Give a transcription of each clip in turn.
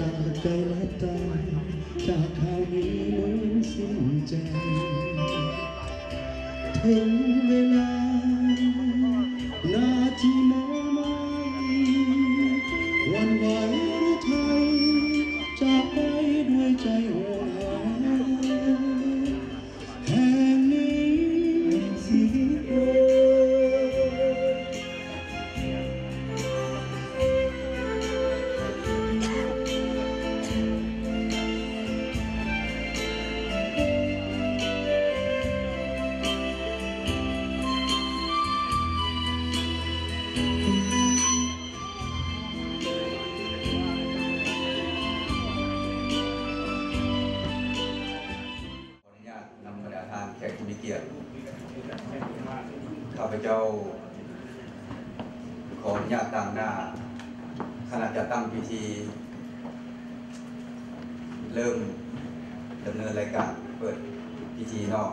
ຈາກໃຈລັບຕາ ຈາກຂ່າວນີ້ໝືນສິ້ນໃຈ ເຖິງເວລາ ນາທີມອງໄມ້ ຫວັ່ນໄຫວຫຼືໄທ ຈາກໄປດ້ວຍໃຈໂຫຍຫາ ແຫ່ງນີ້. ຂໍອະນຸຍາດນຳບັນດາທ່ານແຂກຜູ້ມີກຽດ, ຂ້າພະເຈົ້າຂໍອະນຸຍາດຕາງໜ້າຄະນະຈັດຕັ້ງພິທີ ເລີ່ມດຳເນີນລາຍການເປີດພິທີເນາະ.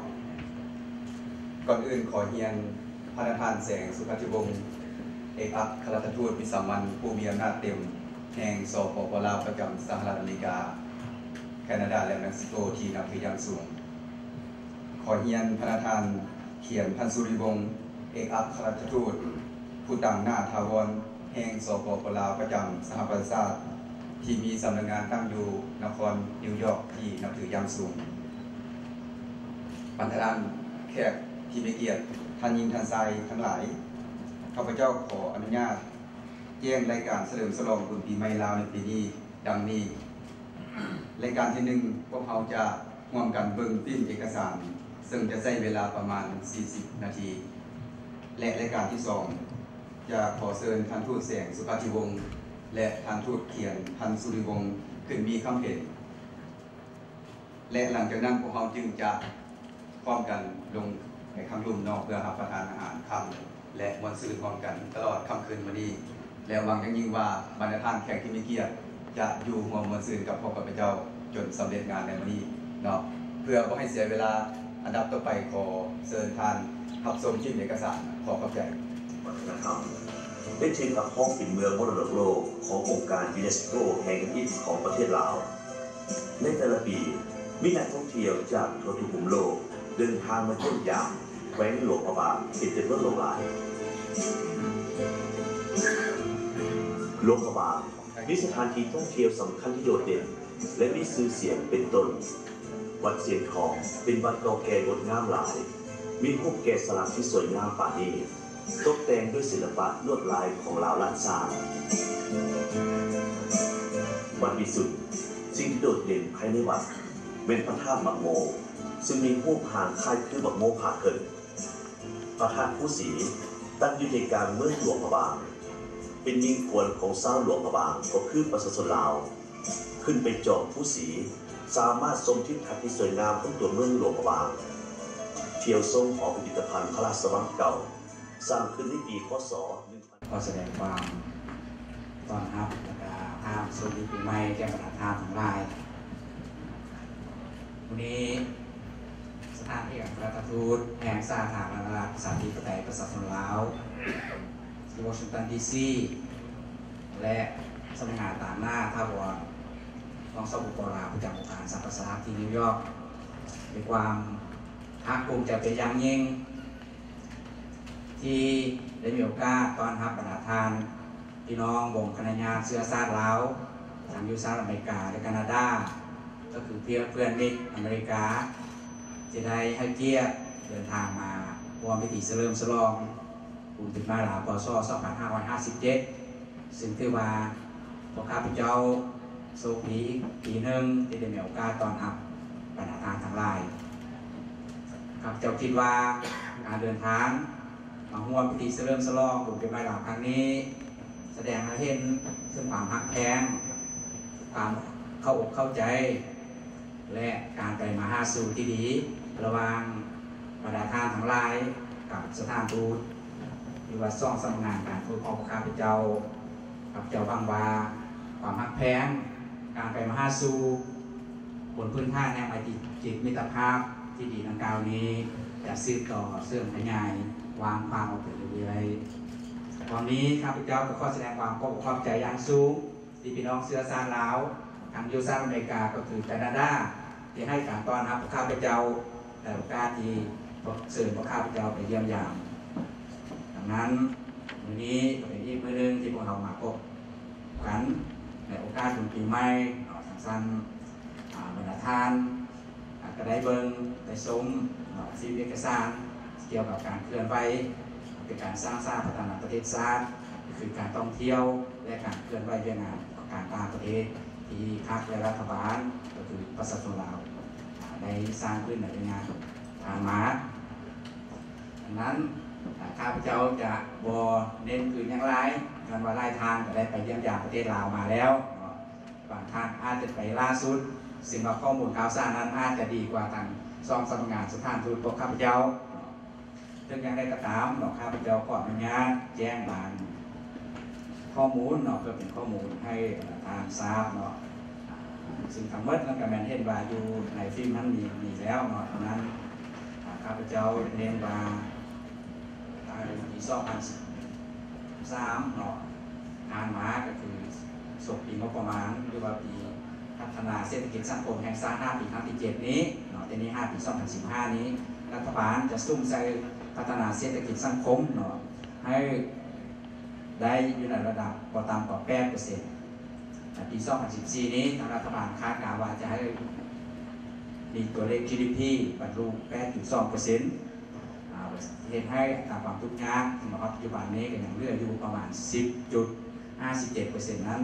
ກ່ອນອື່ນຂໍຮຽນ ພະນະທ່ານ ແສງ ສຸພັດທິວົງ ເອກອັກຄະລັດຖະທູດວິສາມັນຜູ້ມີອຳນາດເຕັມແຫ່ງ ສປປ ລາວ ປະຈຳສະຫະລັດອາເມລິກາ, ແຄນາດາ ແລະ ເມັກຊິໂກ ທີ່ນັບຖືຢ່າງສູງ. ຂໍຮຽນພະນະທ່ານ ຂຽນ ພັນສຸລິວົງ ເອກອັກຄະລັດຖະທູດຜູ້ຕາງໜ້າຖາວອນ ແຫ່ງ ສປປ ລາວ ປະຈຳສະຫະປະຊາຊາດ ທີ່ມີສຳນັກງານຕັ້ງຢູ່ນະຄອນນິວຢອກ ທີ່ນັບຖືຢ່າງສູງ. ບັນດາທ່ານແຂກທີ່ມີກຽດ, ທ່ານຍິງທ່ານຊາຍທັງຫຼາຍ, ຂ້າພະເຈົ້າຂໍອະນຸຍາດແຈ້ງລາຍການສະເຫຼີມສະຫຼອງບຸນປີໃໝ່ລາວໃນປີນີ້ ດັ່ງນີ້. ລາຍການທີໜຶ່ງ, ພວກເຮົາຈະຮ່ວມກັນເບິ່ງຟິມເອກະສານ ເຊິ່ງຈະໃຊ້ເວລາປະມານສີ່ສິບນາທີ ແລະ ລາຍການທີສອງ ຈະຂໍເຊີນທ່ານທູດ ແສງ ສຸພັດທິວົງ ແລະ ທ່ານທູດ ຂຽນ ພັນສຸລິວົງ ຂຶ້ນມີຄຳເຫັນ ແລະ ຫຼັງຈາກນັ້ນພວກເຮົາຈຶ່ງຈະພ້ອມກັນລົງໄປຂ້າງລຸ່ມເນາະ ເພື່ອຮັບປະທານອາຫານຄ່ຳ ແລະ ມ່ວນຊື່ນພ້ອມກັນຕະຫຼອດຄ່ຳຄືນມື້ນີ້ ແລະ ຫວັງຢ່າງຍິ່ງວ່າບັນດາທ່ານແຂກທີ່ມີກຽດຈະຢູ່ຮ່ວມມ່ວນຊື່ນກັບພວກຂ້າພະເຈົ້າຈົນສຳເລັດງານໃນມື້ນີ້ເນາະ. ເພື່ອບໍ່ໃຫ້ເສຍເວລາ, ອັນດັບຕໍ່ໄປຂໍເຊີນທ່ານຮັບຊົມຄລິບເອກະສານ. ຂໍຂອບໃຈ. ວັດທະນະທຳ ໄດ້ຖືກຮັບຮອງເປັນເມືອງມໍລະດົກໂລກຂອງອົງການຢູເນສໂກແຫ່ງທຳອິດຂອງປະເທດລາວ. ໃນແຕ່ລະປີ, ມີນັກທ່ອງທ່ຽວຈາກທົ່ວທຸກມຸມໂລກເດີນທາງມາຢ້ຽມຢາມແຂວງຫຼວງພະບາງເປັນຈຳນວນຫຼວງຫຼາຍ. ຫຼວງພະບາງ ມີສະຖານທີ່ທ່ອງທ່ຽວສຳຄັນທີ່ໂດດເດັ່ນ ແລະ ມີຊື່ສຽງເປັນຕົ້ນ ວັດຊຽງທອງ ເປັນວັດເກົ່າແກ່ງົດງາມຫຼາຍ, ມີຮູບແກະສະຫຼັກທີ່ສວຍງາມປານນີດ, ຕົກແຕ່ງດ້ວຍສິລະປະລວດລາຍຂອງລາວລ້ານຊ້າງ. ວັດວິສຸດ, ສິ່ງທີ່ໂດດເດັ່ນພາຍໃນວັດແມ່ນພະທາດໝາກໂມ, ເຊິ່ງມີຮູບຮ່າງຄ້າຍຄືໝາກໂມຜ່າເຄິ່ງ. ພະທາດພູສີ ຕັ້ງຢູ່ໃຈກາງເມືອງຫຼວງພະບາງ, ເປັນມິ່ງຂວັນຂອງຊາວຫຼວງພະບາງ ກໍຄືປະຊາຊົນລາວ. ຂຶ້ນໄປຈອງພູສີ ສາມາດຊົມທິວທັດທີ່ສວຍງາມຂອງຕົວເມືອງຫຼວງພະບາງ, ທ່ຽວຊົມຫໍພິພິທະພັນພະລາຊະວັງເກົ່າ, ສ້າງຂຶ້ນໃນປີ ຄ.ສ. ໜຶ່ງພັນ. ຂໍສະແດງຄວາມຕ້ອນຮັບ ແລະ ກະທ້າວສະຫວັດດີປີໃໝ່ແກ່ບັນດາທ່ານທັງຫຼາຍ. ມື້ນີ້ ສະຖານເອກອັກຄະລັດຖະທູດແຫ່ງສາທາລະນະລັດ ປະຊາທິປະໄຕ ປະຊາຊົນລາວ ທີ່ວໍຊິງຕັນ ດີຊີ ແລະ ສຳນັກງານຕາງໜ້າຖາວອນຂອງ ສປປ ລາວ ປະຈຳອົງການສະຫະປະຊາຊາດທີ່ນິວຢອກ ມີຄວາມພາກພູມໃຈເປັນຢ່າງຍິ່ງ ທີ່ໄດ້ມີໂອກາດຕ້ອນຮັບບັນດາທ່ານ ພີ່ນ້ອງວົງຄະນະຍາດເຊື້ອຊາດລາວ ທັງຢູ່ສະຫະລັດອາເມລິກາ ແລະ ການາດາ ກໍຄືເພື່ອນມິດອາເມລິກາ ທີ່ໄດ້ໃຫ້ກຽດເດີນທາງມາຮ່ວມພິທີສະເຫຼີມສະຫຼອງບຸນປີໃໝ່ລາວ ພ.ສ. ສອງພັນຫ້າຮ້ອຍຫ້າສິບເຈັດ ຊຶ່ງຖືວ່າພວກຂ້າພະເຈົ້າໂຊກດີອີກປີໜຶ່ງທີ່ໄດ້ມີໂອກາດຕ້ອນຮັບບັນດາທ່ານທັງຫຼາຍ. ຂ້າພະເຈົ້າຄິດວ່າການເດີນທາງ ມາຮ່ວມພິທີສະເຫຼີມສະຫຼອງບຸນປີໃໝ່ລາວຄັ້ງນີ້ ສະແດງໃຫ້ເຫັນເຖິງຄວາມຮັກແພງ, ຄວາມເຂົ້າອົກເຂົ້າໃຈ ແລະ ການໄປມາຫາສູ່ທີ່ດີ ລະຫວ່າງບັນດາທ່ານທັງຫຼາຍກັບສະຖານທູດ ຫຼືວ່າສອງສຳນັກງານການທູດຂອງພວກຂ້າພະເຈົ້າ. ຂ້າພະເຈົ້າຫວັງວ່າຄວາມຮັກແພງ, ການໄປມາຫາສູ່ ບົນພື້ນຖານແຫ່ງໄມຕີຈິດມິດຕະພາບທີ່ດີດັ່ງກ່າວນີ້ ຈະສືບຕໍ່ເສີມຂະຫຍາຍ ກວ້າງຂວາງອອກໄປເລື້ອຍໆ. ຕອນນີ້ຂ້າພະເຈົ້າກໍຂໍສະແດງຄວາມຂອບອົກຂອບໃຈຢ່າງສູງ ທີ່ພີ່ນ້ອງເຊື້ອຊາດລາວ ຢູ່ສະຫະລັດອາເມລິກາ ກໍຄືແຄນາດາ ທີ່ໃຫ້ການຕ້ອນຮັບພວກຂ້າພະເຈົ້າ ແລະ ໂອກາດທີ່ເຊີນພວກຂ້າພະເຈົ້າໄປຢ້ຽມຢາມ. ດັ່ງນັ້ນ ມື້ນີ້ກໍເປັນອີກມື້ໜຶ່ງທີ່ພວກເຮົາມາພົບກັນໃນໂອກາດບຸນປີໃໝ່ເນາະ. ຈັ່ງຊັ້ນ ອາ ບັນດາທ່ານ ອາ ກໍໄດ້ເບິ່ງໄດ້ຊົມເນາະ ຟີມເອກະສານກ່ຽວກັບການເຄື່ອນໄຫວ ເປັນການສ້າງສາພັດທະນາປະເທດຊາດ ຄືການທ່ອງທ່ຽວ ແລະ ການເຄື່ອນໄຫວວຽກງານການຕ່າງປະເທດ ທີ່ພັກ ແລະ ລັດຖະບານ ກໍຄືປະຊາຊົນລາວ ອາ ໄດ້ສ້າງຂຶ້ນໃນໄລຍະຜ່ານມາ. ດັ່ງນັ້ນ ອາ ຂ້າພະເຈົ້າຈະບໍ່ເນັ້ນຄືນຫຍັງຫຼາຍ ຍ້ອນວ່າຫຼາຍທ່ານກໍໄດ້ໄປຢ້ຽມຢາມປະເທດລາວມາແລ້ວເນາະ. ບາງທ່ານອາດຈະໄປລ່າສຸດ ຊຶ່ງວ່າຂໍ້ມູນຂ່າວສານນັ້ນອາດຈະດີກວ່າທາງຊ່ອງສຳນັກງານສະຖານທູດພວກຂ້າພະເຈົ້າເນາະ. ເຖິງຢ່າງໃດກໍຕາມເນາະ ຂ້າພະເຈົ້າຂໍອະນຸຍາດແຈ້ງບາງຂໍ້ມູນເນາະ ເພື່ອເປັນຂໍ້ມູນໃຫ້ທ່ານຊາບເນາະ. ອາ ຊຶ່ງທັງໝົດນັ້ນກໍແມ່ນເຫັນວ່າຢູ່ໃນຟິມນັ້ນມີ ມີແລ້ວເນາະ. ດັ່ງນັ້ນ ອາ ຂ້າພະເຈົ້າເນັ້ນວ່າ ໃນປີສອງພັນສາມເນາະ ຜ່ານມາກໍຄືສົກປີງົບປະມານ ຫຼືວ່າປີພັດທະນາເສດຖະກິດສັງຄົມແຫ່ງຊາດຫ້າປີຄັ້ງທີເຈັດນີ້ເນາະ, ແຕ່ນີ້ຫ້າປີສອງພັນສິບຫ້ານີ້ ລັດຖະບານຈະສຸມໃສ່ພັດທະນາເສດຖະກິດສັງຄົມເນາະ ໃຫ້ໄດ້ຢູ່ໃນລະດັບບໍ່ຕ່ຳກວ່າແປດເປີເຊັນ. ໃນປີສອງພັນສິບສີ່ນີ້ ທາງລັດຖະບານຄາດການວ່າຈະໃຫ້ມີຕົວເລກ ຈີດີພີ ບັນລຸແປດຈຸດສອງເປີເຊັນ ອາ ເຮັດໃຫ້ອັດຕາຄວາມທຸກຍາກທີ່ມາຮອດປັດຈຸບັນນີ້ກໍຍັງເຫຼືອຢູ່ປະມານສິບຈຸດຫ້າສິບເຈັດເປີເຊັນນັ້ນ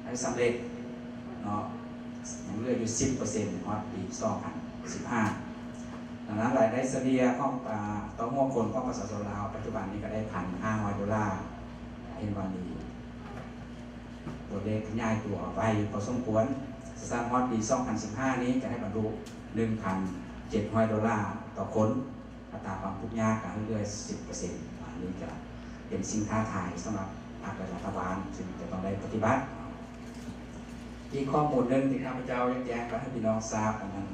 ໃຫ້ສຳເລັດເນາະ ຍັງເຫຼືອຢູ່ສິບເປີເຊັນຮອດປີສອງພັນສິບຫ້າ. ດັ່ງນັ້ນ ລາຍໄດ້ສະເລ່ຍຂອງ ອາ ຕໍ່ຫົວຄົນຂອງປະຊາຊົນລາວປັດຈຸບັນນີ້ກໍໄດ້ພັນຫ້າຮ້ອຍໂດລາ. ເຫັນວ່າມີຕົວເລກຂະຫຍາຍຕົວໄວພໍສົມຄວນ. ສະນັ້ນ ຮອດປີສອງພັນສິບຫ້ານີ້ຈະໃຫ້ບັນລຸໜຶ່ງພັນເຈັດຮ້ອຍໂດລາຕໍ່ຄົນ. ອັດຕາຄວາມທຸກຍາກກໍໃຫ້ເຫຼືອສິບເປີເຊັນ. ອັນນີ້ກໍເປັນສິ່ງທ້າທາຍສຳລັບພັກ ແລະ ລັດຖະບານ ຊຶ່ງຈະຕ້ອງໄດ້ປະຕິບັດ. ອີກຂໍ້ມູນໜຶ່ງທີ່ຂ້າພະເຈົ້າຢາກແຈ້ງໄປໃຫ້ພີ່ນ້ອງຊາບ ອັນນັ້ນ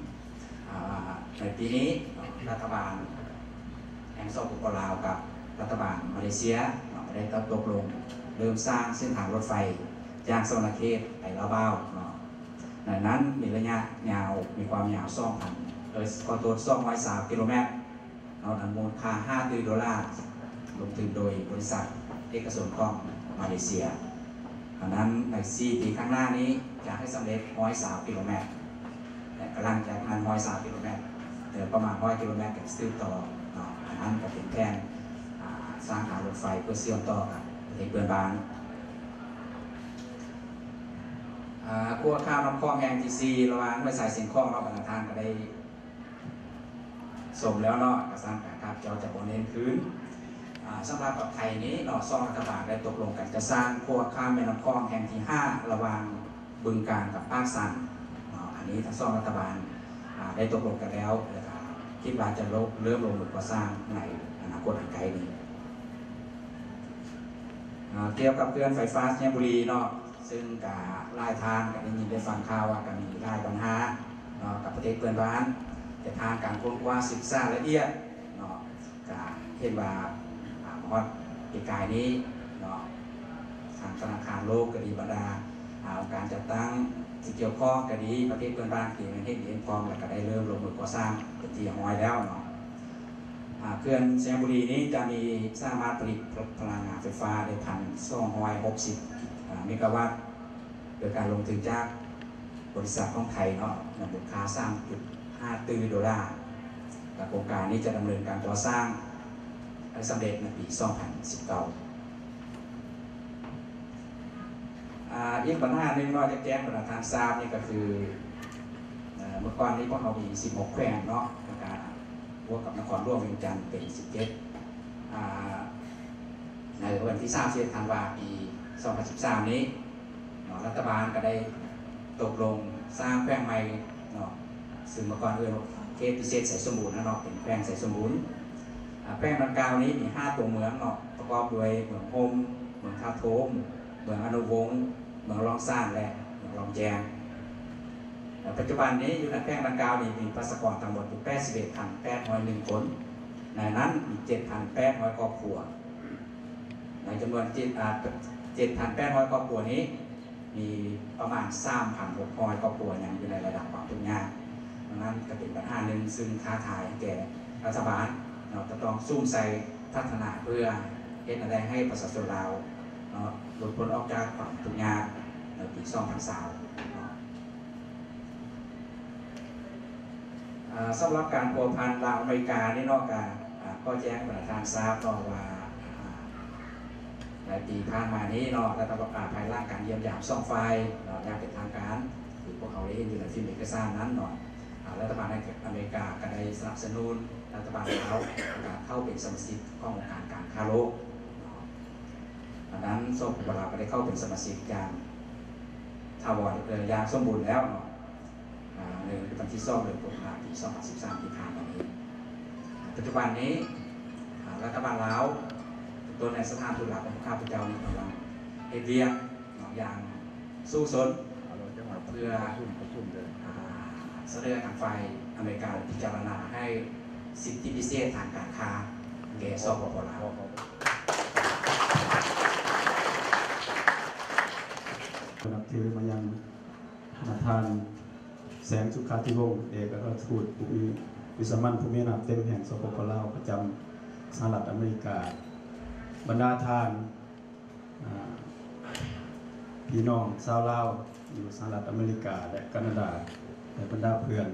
ອາ ໃນປີນີ້ເນາະ ລັດຖະບານແຫ່ງ ສປປ ລາວ ກັບລັດຖະບານມາເລເຊຍເນາະ ໄດ້ຕົກລົງເລີ່ມສ້າງເສັ້ນທາງລົດໄຟຈາກສະຫວັນນະເຂດໄປລາວບາວເນາະ. ໃນນັ້ນມີໄລຍະຍາວ ມີຄວາມຍາວສອງພັນ ເອີ ຂໍໂທດ ສອງຮ້ອຍຊາວກິໂລແມັດເນາະ, ອັນມູນຄ່າຫ້າຕື້ໂດລາ ລົງທຶນໂດຍບໍລິສັດເອກະຊົນຂອງມາເລເຊຍ. ອັນນັ້ນໃນສີ່ປີຂ້າງໜ້ານີ້ຈະໃຫ້ສຳເລັດຮ້ອຍຊາວກິໂລແມັດ ແລະ ກຳລັງຈະອັນຮ້ອຍຊາວກິໂລແມັດ ເອີ ປະມານຮ້ອຍກິໂລແມັດກໍສືບຕໍ່ເນາະ. ອັນນັ້ນກໍເປັນແຜນ ອາ ສ້າງທາງລົດໄຟເພື່ອເຊື່ອມຕໍ່ກັບປະເທດເພື່ອນບ້ານ. ອາ ຂົວຂ້າມນ້ຳຂອງແຫ່ງທີສີ່ ລະຫວ່າງຫ້ວຍຊາຍຊຽງຂອງເນາະ ບັນດາທ່ານກໍໄດ້ ສົມແລ້ວເນາະ ກະຊັ້ນກະຂ້າພະເຈົ້າຈະບໍ່ເນັ້ນຄືນ. ອາ ສຳລັບກັບໄທນີ້ເນາະ ສອງລັດຖະບານໄດ້ຕົກລົງກັນຈະສ້າງຂົວຂ້າມແມ່ນ້ຳຂອງແຫ່ງທີຫ້າ ລະຫວ່າງບຶງການກັບປາກຊັນເນາະ. ອັນນີ້ທັງສອງລັດຖະບານ ອາ ໄດ້ຕົກລົງກັນແລ້ວ ແລະ ກະຄິດວ່າຈະເລີ່ມລົງມືກໍ່ສ້າງໃນອະນາຄົດອັນໃກ້ນີ້. ອາ ກ່ຽວກັບເຂື່ອນໄຟຟ້າໄຊຍະບູລີເນາະ ຊຶ່ງກະຫຼາຍທ່ານກະໄດ້ຍິນໄດ້ຟັງຂ່າວວ່າກະມີຫຼາຍບັນຫາເນາະກັບປະເທດເພື່ອນບ້ານ, ແຕ່ຜ່ານການຄົ້ນຄວ້າສຶກສາລະອຽດເນາະ ກະເຫັນວ່າ ອາ ມາຮອດປີກາຍນີ້ເນາະ ທາງທະນາຄານໂລກກະດີ, ບັນດາ ອາ ອົງການຈັດຕັ້ງທີ່ກ່ຽວຂ້ອງກະດີ, ປະເທດເພື່ອນບ້ານກະດີ ແມ່ນເຫັນເຫັນພ້ອມ ແລ້ວກະໄດ້ເລີ່ມລົງມືກໍ່ສ້າງເປັນທີ່ຮຽບຮ້ອຍແລ້ວເນາະ. ອາ ເຂື່ອນໄຊຍະບູລີນີ້ຈະມີ ສາມາດຜະລິດພະລັງງານໄຟຟ້າໄດ້ ໜຶ່ງພັນສອງຮ້ອຍຫົກສິບ ອາ ເມກາວັດ ໂດຍການລົງທຶນຈາກບໍລິສັດຂອງໄທເນາະ ນຳມູນຄ່າ ສາມຈຸດຫ້າຕື້ໂດລາ ແລະ ໂຄງການນີ້ຈະດຳເນີນການກໍ່ສ້າງໃຫ້ສຳເລັດໃນປີສອງພັນສິບເກົ້າ. ອາ ອີກບັນຫາໜຶ່ງເນາະ ຈະແຈ້ງບັນດາທ່ານຊາບນີ້ກໍຄື ເອີ ເມື່ອກ່ອນນີ້ພວກເຮົາມີສິບຫົກແຂວງເນາະ ແລ້ວກະບວກກັບນະຄອນຫຼວງວຽງຈັນເປັນສິບເຈັດ. ອາ ໃນວັນທີສາມສິບເອັດ ທັນວາ ປີສອງພັນສິບສາມນີ້ເນາະ ລັດຖະບານກໍໄດ້ຕົກລົງສ້າງແຂວງໃໝ່ເນາະ ຊຶ່ງເມື່ອກ່ອນເອີ້ນວ່າເຂດພິເສດໄຊສົມບູນນະເນາະ ເປັນແຂວງໄຊສົມບູນ. ອາ ແຂວງດັ່ງກ່າວນີ້ມີຫ້າຕົວເມືອງເນາະ ປະກອບດ້ວຍເມືອງຮົ່ມ, ເມືອງທ່າໂທມ, ເມືອງອະນຸວົງ, ເມືອງລ້ອງຊານ ແລະ ເມືອງລ້ອງແຈ້ງ. ແລະ ປັດຈຸບັນນີ້ຢູ່ໃນແຂວງດັ່ງກ່າວນີ້ມີປະຊາກອນທັງໝົດຢູ່ ແປດສິບເອັດພັນແປດຮ້ອຍໜຶ່ງຄົນ, ໃນນັ້ນມີ ເຈັດພັນແປດຮ້ອຍຄອບຄົວ. ໃນຈຳນວນ ເຈັດ ອາ ເຈັດພັນແປດຮ້ອຍຄອບຄົວນີ້ ມີປະມານສາມພັນຫົກຮ້ອຍຄອບຄົວຍັງຢູ່ໃນລະດັບຄວາມທຸກຍາກ. ດັ່ງນັ້ນກໍເປັນບັນຫາໜຶ່ງຊຶ່ງທ້າທາຍແກ່ລັດຖະບານເນາະ, ຈະຕ້ອງສຸມໃສ່ພັດທະນາເພື່ອເຮັດແນວໃດໃຫ້ປະຊາຊົນລາວເນາະ ຫຼຸດພົ້ນອອກຈາກຄວາມທຸກຍາກໃນປີສອງພັນຊາວເນາະ. ອ່າ ສຳລັບການພົວພັນລາວອາເມລິການີ້ເນາະ ກະ ອ່າ ຂໍແຈ້ງໃຫ້ທ່ານຊາບເນາະວ່າ ອ່າ ໃນປີຜ່ານມານີ້ເນາະ ແລະ ກະ ອ່າ ພາຍຫຼັງການຢ້ຽມຢາມສອງຝ່າຍເນາະ ຢ່າງເປັນທາງການ ທີ່ພວກເຮົາໄດ້ເຫັນຢູ່ໃນພິມເອກະສານນັ້ນເນາະ ອ່າ ລັດຖະບານອາເມລິກາກະໄດ້ສະໜັບສະໜູນລັດຖະບານລາວໃນການເຂົ້າເປັນສະມາຊິກຂອງອົງການການຄ້າໂລກເນາະ. ດັ່ງນັ້ນ ສປປ ລາວກະໄດ້ເຂົ້າເປັນສະມາຊິກຢ່າງຖາວອນ ແລະ ຢ່າງສົມບູນແລ້ວເນາະ. ອ່າ ໃນວັນທີສອງ ເດືອນກຸມພາ ປີສອງພັນສິບສາມ ທີ່ຜ່ານມານີ້. ປັດຈຸບັນນີ້ ອ່າ ລັດຖະບານລາວ ເປັນຕົ້ນໃນສະຖານທູດລາວຂອງຂ້າພະເຈົ້ານີ້ກຳລັງເຮັດວຽກເນາະ ຢ່າງສູ້ຊົນເພື່ອ ອ່າ ສະເໜີທາງຝ່າຍອາເມລິກາພິຈາລະນາໃຫ້ສິດທິພິເສດທາງການຄ້າແກ່ ສປປ ລາວ. ນັບຖືມາຍັງ ທ່ານ ແສງ ສຸຂາທິວົງ ເອກອັຄຣາຊທູດຜູ້ມີ ວິສາມັນຜູ້ມີອຳນາດເຕັມແຫ່ງ ສປປ ລາວ ປະຈຳສະຫະລັດອາເມລິກາ, ບັນດາທ່ານ ອ່າ ພີ່ນ້ອງຊາວລາວຢູ່ສະຫະລັດອາເມລິກາ ແລະ ການາດາ ແລະ ບັນດາເພື່ອນ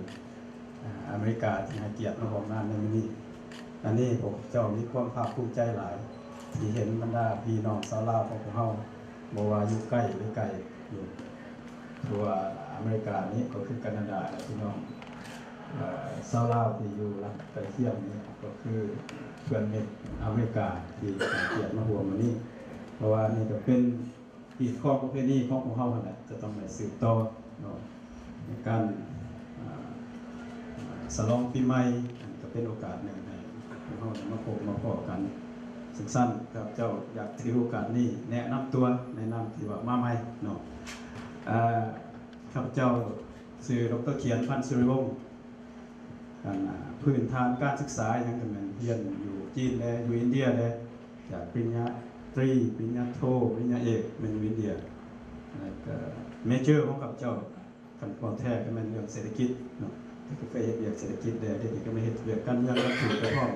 ອາ ອາເມລິກາທີ່ໃຫ້ກຽດມາຮ່ວມງານໃນມື້ນີ້. ອັນນີ້ພວກເຈົ້າມີຄວາມພາກພູມໃຈຫຼາຍ ທີ່ເຫັນບັນດາພີ່ນ້ອງຊາວລາວຂອງພວກເຮົາ ບໍ່ວ່າຢູ່ໃກ້ຫຼືໄກ ຢູ່ທົ່ວອາເມລິການີ້ ກໍຄືການາດາ ແລະ ພີ່ນ້ອງ ເອີ ຊາວລາວທີ່ຢູ່ລັດໃກ້ຄຽງນີ້ ກໍຄືເພື່ອນມິດອາເມລິກາທີ່ໃຫ້ກຽດມາຮ່ວມມື້ນີ້ ເພາະວ່ານີ້ກໍເປັນ ຮີດຄອງປະເພນີຂອງພວກເຮົາຫັ້ນແຫຼະ ຈະຕ້ອງໄດ້ສືບຕໍ່ເນາະ ໃນການ ອ່າ ສະຫຼອງປີໃໝ່ ອັນນີ້ກໍເປັນໂອກາດໜຶ່ງໃຫ້ພວກເຮົາໄດ້ມາພົບມາພໍ້ກັນ. ຈັ່ງຊັ້ນ ຂ້າພະເຈົ້າຢາກຖືໂອກາດນີ້ແນະນຳຕົວໃນນາມທີ່ວ່າມາໃໝ່ເນາະ. ເອີ ຂ້າພະເຈົ້າຊື່ ດຣ ຂຽນ ພັນສຸລິວົງ. ອັນ ອ່າ ພື້ນຖານການສຶກສາຫຍັງກໍແມ່ນຮຽນຢູ່ຈີນແດ່ ຢູ່ອິນເດຍແດ່ ຈາກປະລິນຍາຕຣີ ປະລິນຍາໂທ ປະລິນຍາເອກ ແມ່ນຢູ່ອິນເດຍ ແລ້ວກໍເມເຈີຂອງຂ້າພະເຈົ້າ ຄັນພໍແທ້ກໍແມ່ນເລື່ອງເສດຖະກິດເນາະ ກໍເຄີຍເຮັດວຽກເສດຖະກິດແດ່ ດຽວນີ້ກໍມາເຮັດວຽກການເມືອງ ການທູດໄປພ້ອມ.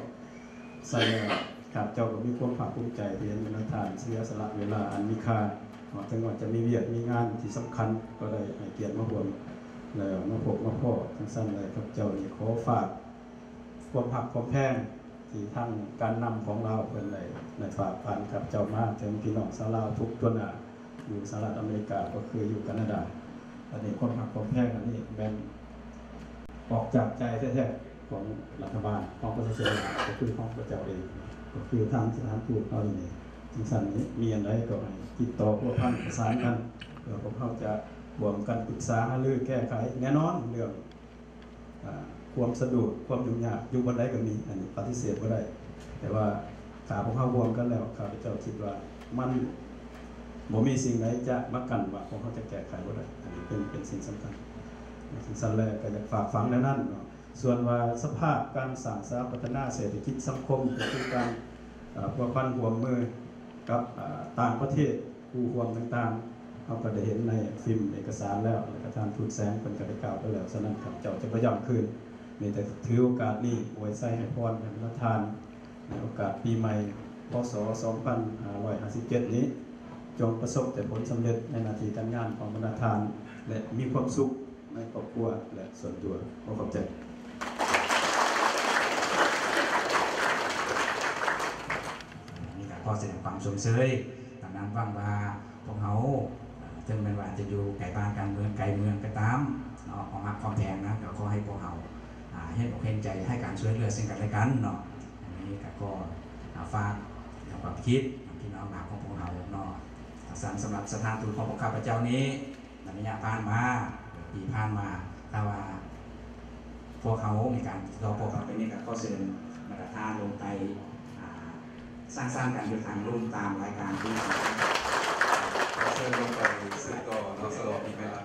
ຊັ້ນແລ້ວ ຂ້າພະເຈົ້າກໍມີຄວາມພາກພູມໃຈທີ່ເຫັນບັນດາທ່ານເສຍສະຫຼະເວລາອັນມີຄ່າ ເນາະ ເຖິງວ່າຈະມີວຽກມີງານທີ່ສຳຄັນ ກໍໄດ້ໃຫ້ກຽດມາຮ່ວມ ແລ້ວມາພົບມາພໍ້. ຈັ່ງຊັ້ນແລ້ວ ຂ້າພະເຈົ້ານີ້ຂໍຝາກຄວາມຮັກຄວາມແພງ ທີ່ທາງການນຳຂອງລາວເພິ່ນໄດ້ ໄດ້ຝາກຜ່ານຂ້າພະເຈົ້າມາເຖິງພີ່ນ້ອງຊາວລາວທຸກທົ່ວໜ້າ ຢູ່ສະຫະລັດອາເມລິກາ ກໍຄືຢູ່ການາດາ. ອັນນີ້ຄວາມຮັກຄວາມແພງອັນນີ້ແມ່ນອອກຈາກໃຈແທ້ໆ ຂອງລັດຖະບານ ຂອງປະຊາຊົນ ກໍຄືຂອງພວກເຈົ້າເອງ ກໍຄືທາງສະຖານທູດເຮົານີ້. ຈັ່ງຊັ້ນນີ້ ມີອັນໃດກໍໃຫ້ຕິດຕໍ່ພົວພັນປະສານກັນ ເພື່ອພວກເຮົາຈະຮ່ວມກັນປຶກສາຫາລືແກ້ໄຂ. ແນ່ນອນເລື່ອງ ອ່າ ຄວາມສະດວກ ຄວາມຫຍຸ້ງຍາກຢູ່ບ່ອນໃດກໍມີ ອັນນີ້ປະຕິເສດບໍ່ໄດ້ ແຕ່ວ່າຖ້າພວກເຮົາຮ່ວມກັນແລ້ວ ຂ້າພະເຈົ້າຄິດວ່າມັນບໍ່ມີສິ່ງໃດຈະມາກັ້ນວ່າພວກເຮົາຈະແກ້ໄຂບໍ່ໄດ້. ອັນນີ້ເປັນ ເປັນສິ່ງສຳຄັນ. ຈັ່ງຊັ້ນແລ້ວກໍຢາກຝາກຝັງແນວນັ້ນເນາະ. ສ່ວນວ່າສະພາບການສ້າງສາພັດທະນາເສດຖະກິດສັງຄົມ ກໍຄືການ ເອີ ພົວພັນຮ່ວມມືກັບ ເອີ ຕ່າງປະເທດ ຄູ່ຮ່ວມຕ່າງໆ ເຮົາກໍໄດ້ເຫັນໃນຟິມເອກະສານແລ້ວ ແລະ ກະທ່ານທູດແສງເພິ່ນກໍໄດ້ກ່າວໄປແລ້ວ. ສະນັ້ນ ຂ້າພະເຈົ້າຈະບໍ່ຢ້ຳຄືນ ມີແຕ່ຖືໂອກາດນີ້ອວຍໄຊໃຫ້ພອນໃຫ້ບັນດາທ່ານ ໃນໂອກາດປີໃໝ່ ພ.ສ. ສອງພັນຫ້າຮ້ອຍຫ້າສິບເຈັດນີ້ ຈົ່ງປະສົບແຕ່ຜົນສຳເລັດໃນໜ້າທີ່ການງານຂອງບັນດາທ່ານ ແລະ ມີຄວາມສຸກ ໃນຄອບຄົວ ແລະ ສ່ວນຕົວ. ຂໍຂອບໃຈ. ນີ້ກໍຂໍສະແດງຄວາມຊົມເຊີຍ. ດັ່ງນັ້ນຫວັງວ່າພວກເຮົາ ເຖິງແມ່ນວ່າຈະຢູ່ໄກບ້ານການເມືອງ ໄກເມືອງກໍຕາມເນາະ ຄວາມຮັກຄວາມແພງນະ ກໍຂໍໃຫ້ພວກເຮົາ ອ່າ ເຫັນອົກເຫັນໃຈ ໃຫ້ການຊ່ວຍເຫຼືອເຊິ່ງກັນແລະກັນເນາະ. ອັນນີ້ກໍຂໍ ອ່າ ຝາກຄວາມຄິດນຳພີ່ນ້ອງລາວຂອງພວກເຮົາເນາະ. ສຳ ສຳລັບສະຖານທູດຂອງພວກຂ້າພະເຈົ້ານີ້ ໃນໄລຍະຜ່ານມາ ປີຜ່ານມາ ຖ້າວ່າພວກເຮົາມີການຕິດຕໍ່ພົວພັນໄປນີ້ ກໍຂໍເຊີນບັນດາທ່ານລົງໄປ ອ່າ ສັງສັນກັນຢູ່ທາງລຸ່ມຕາມລາຍການທີ່ ຂໍເຊີນລົງໄປສືບຕໍ່ເນາະ ສະຫຼອງອີກແມ່ນລະ.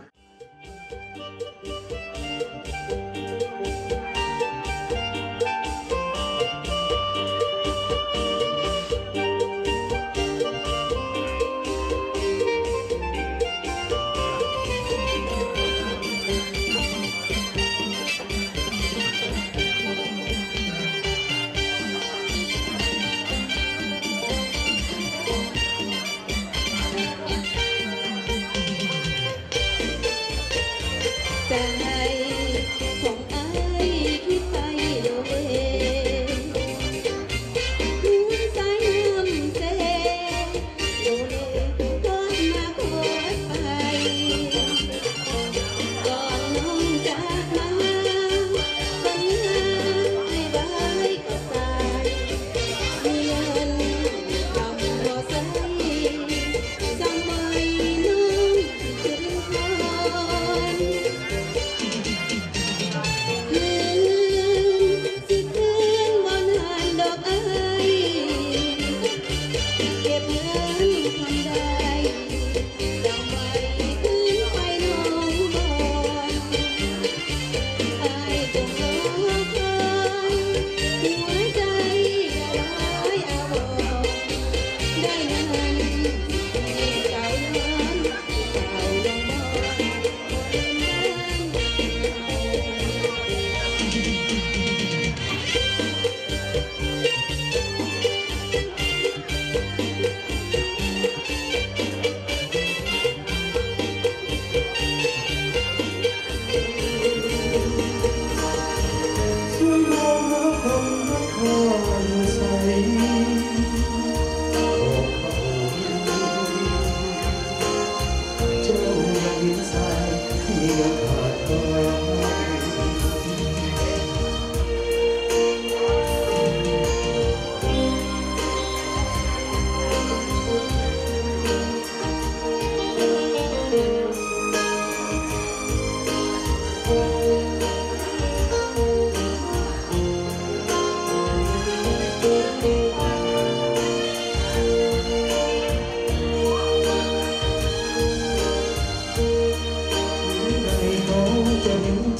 ໃ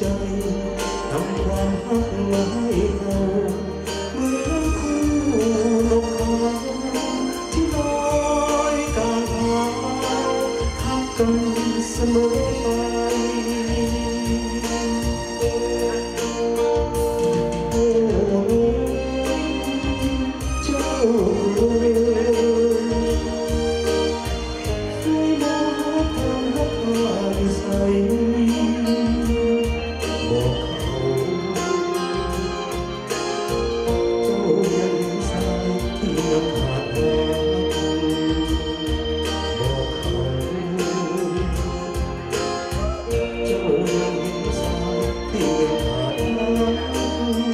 ຈນຳຄວາມຮັກຫຼາຍເຮົາ ເໝືອນຄູ່ນົກເຂົາທີ່ລອຍກາງພາວ ຮັກກັນສະເໝີໄປ. ໂອ້ ເຈົ້າເອີຍ ໃສເນາ ຄວາມຮັກຂ້າຢູ່ໃສ ບອກເຂົາ ເຈົ້າຍັງສາຍທີ່ຍັງຂາດຫາ ບອກເຂົາ ເຈົ້າຍັງສາຍທີ່ຍັງຂາດຫາ.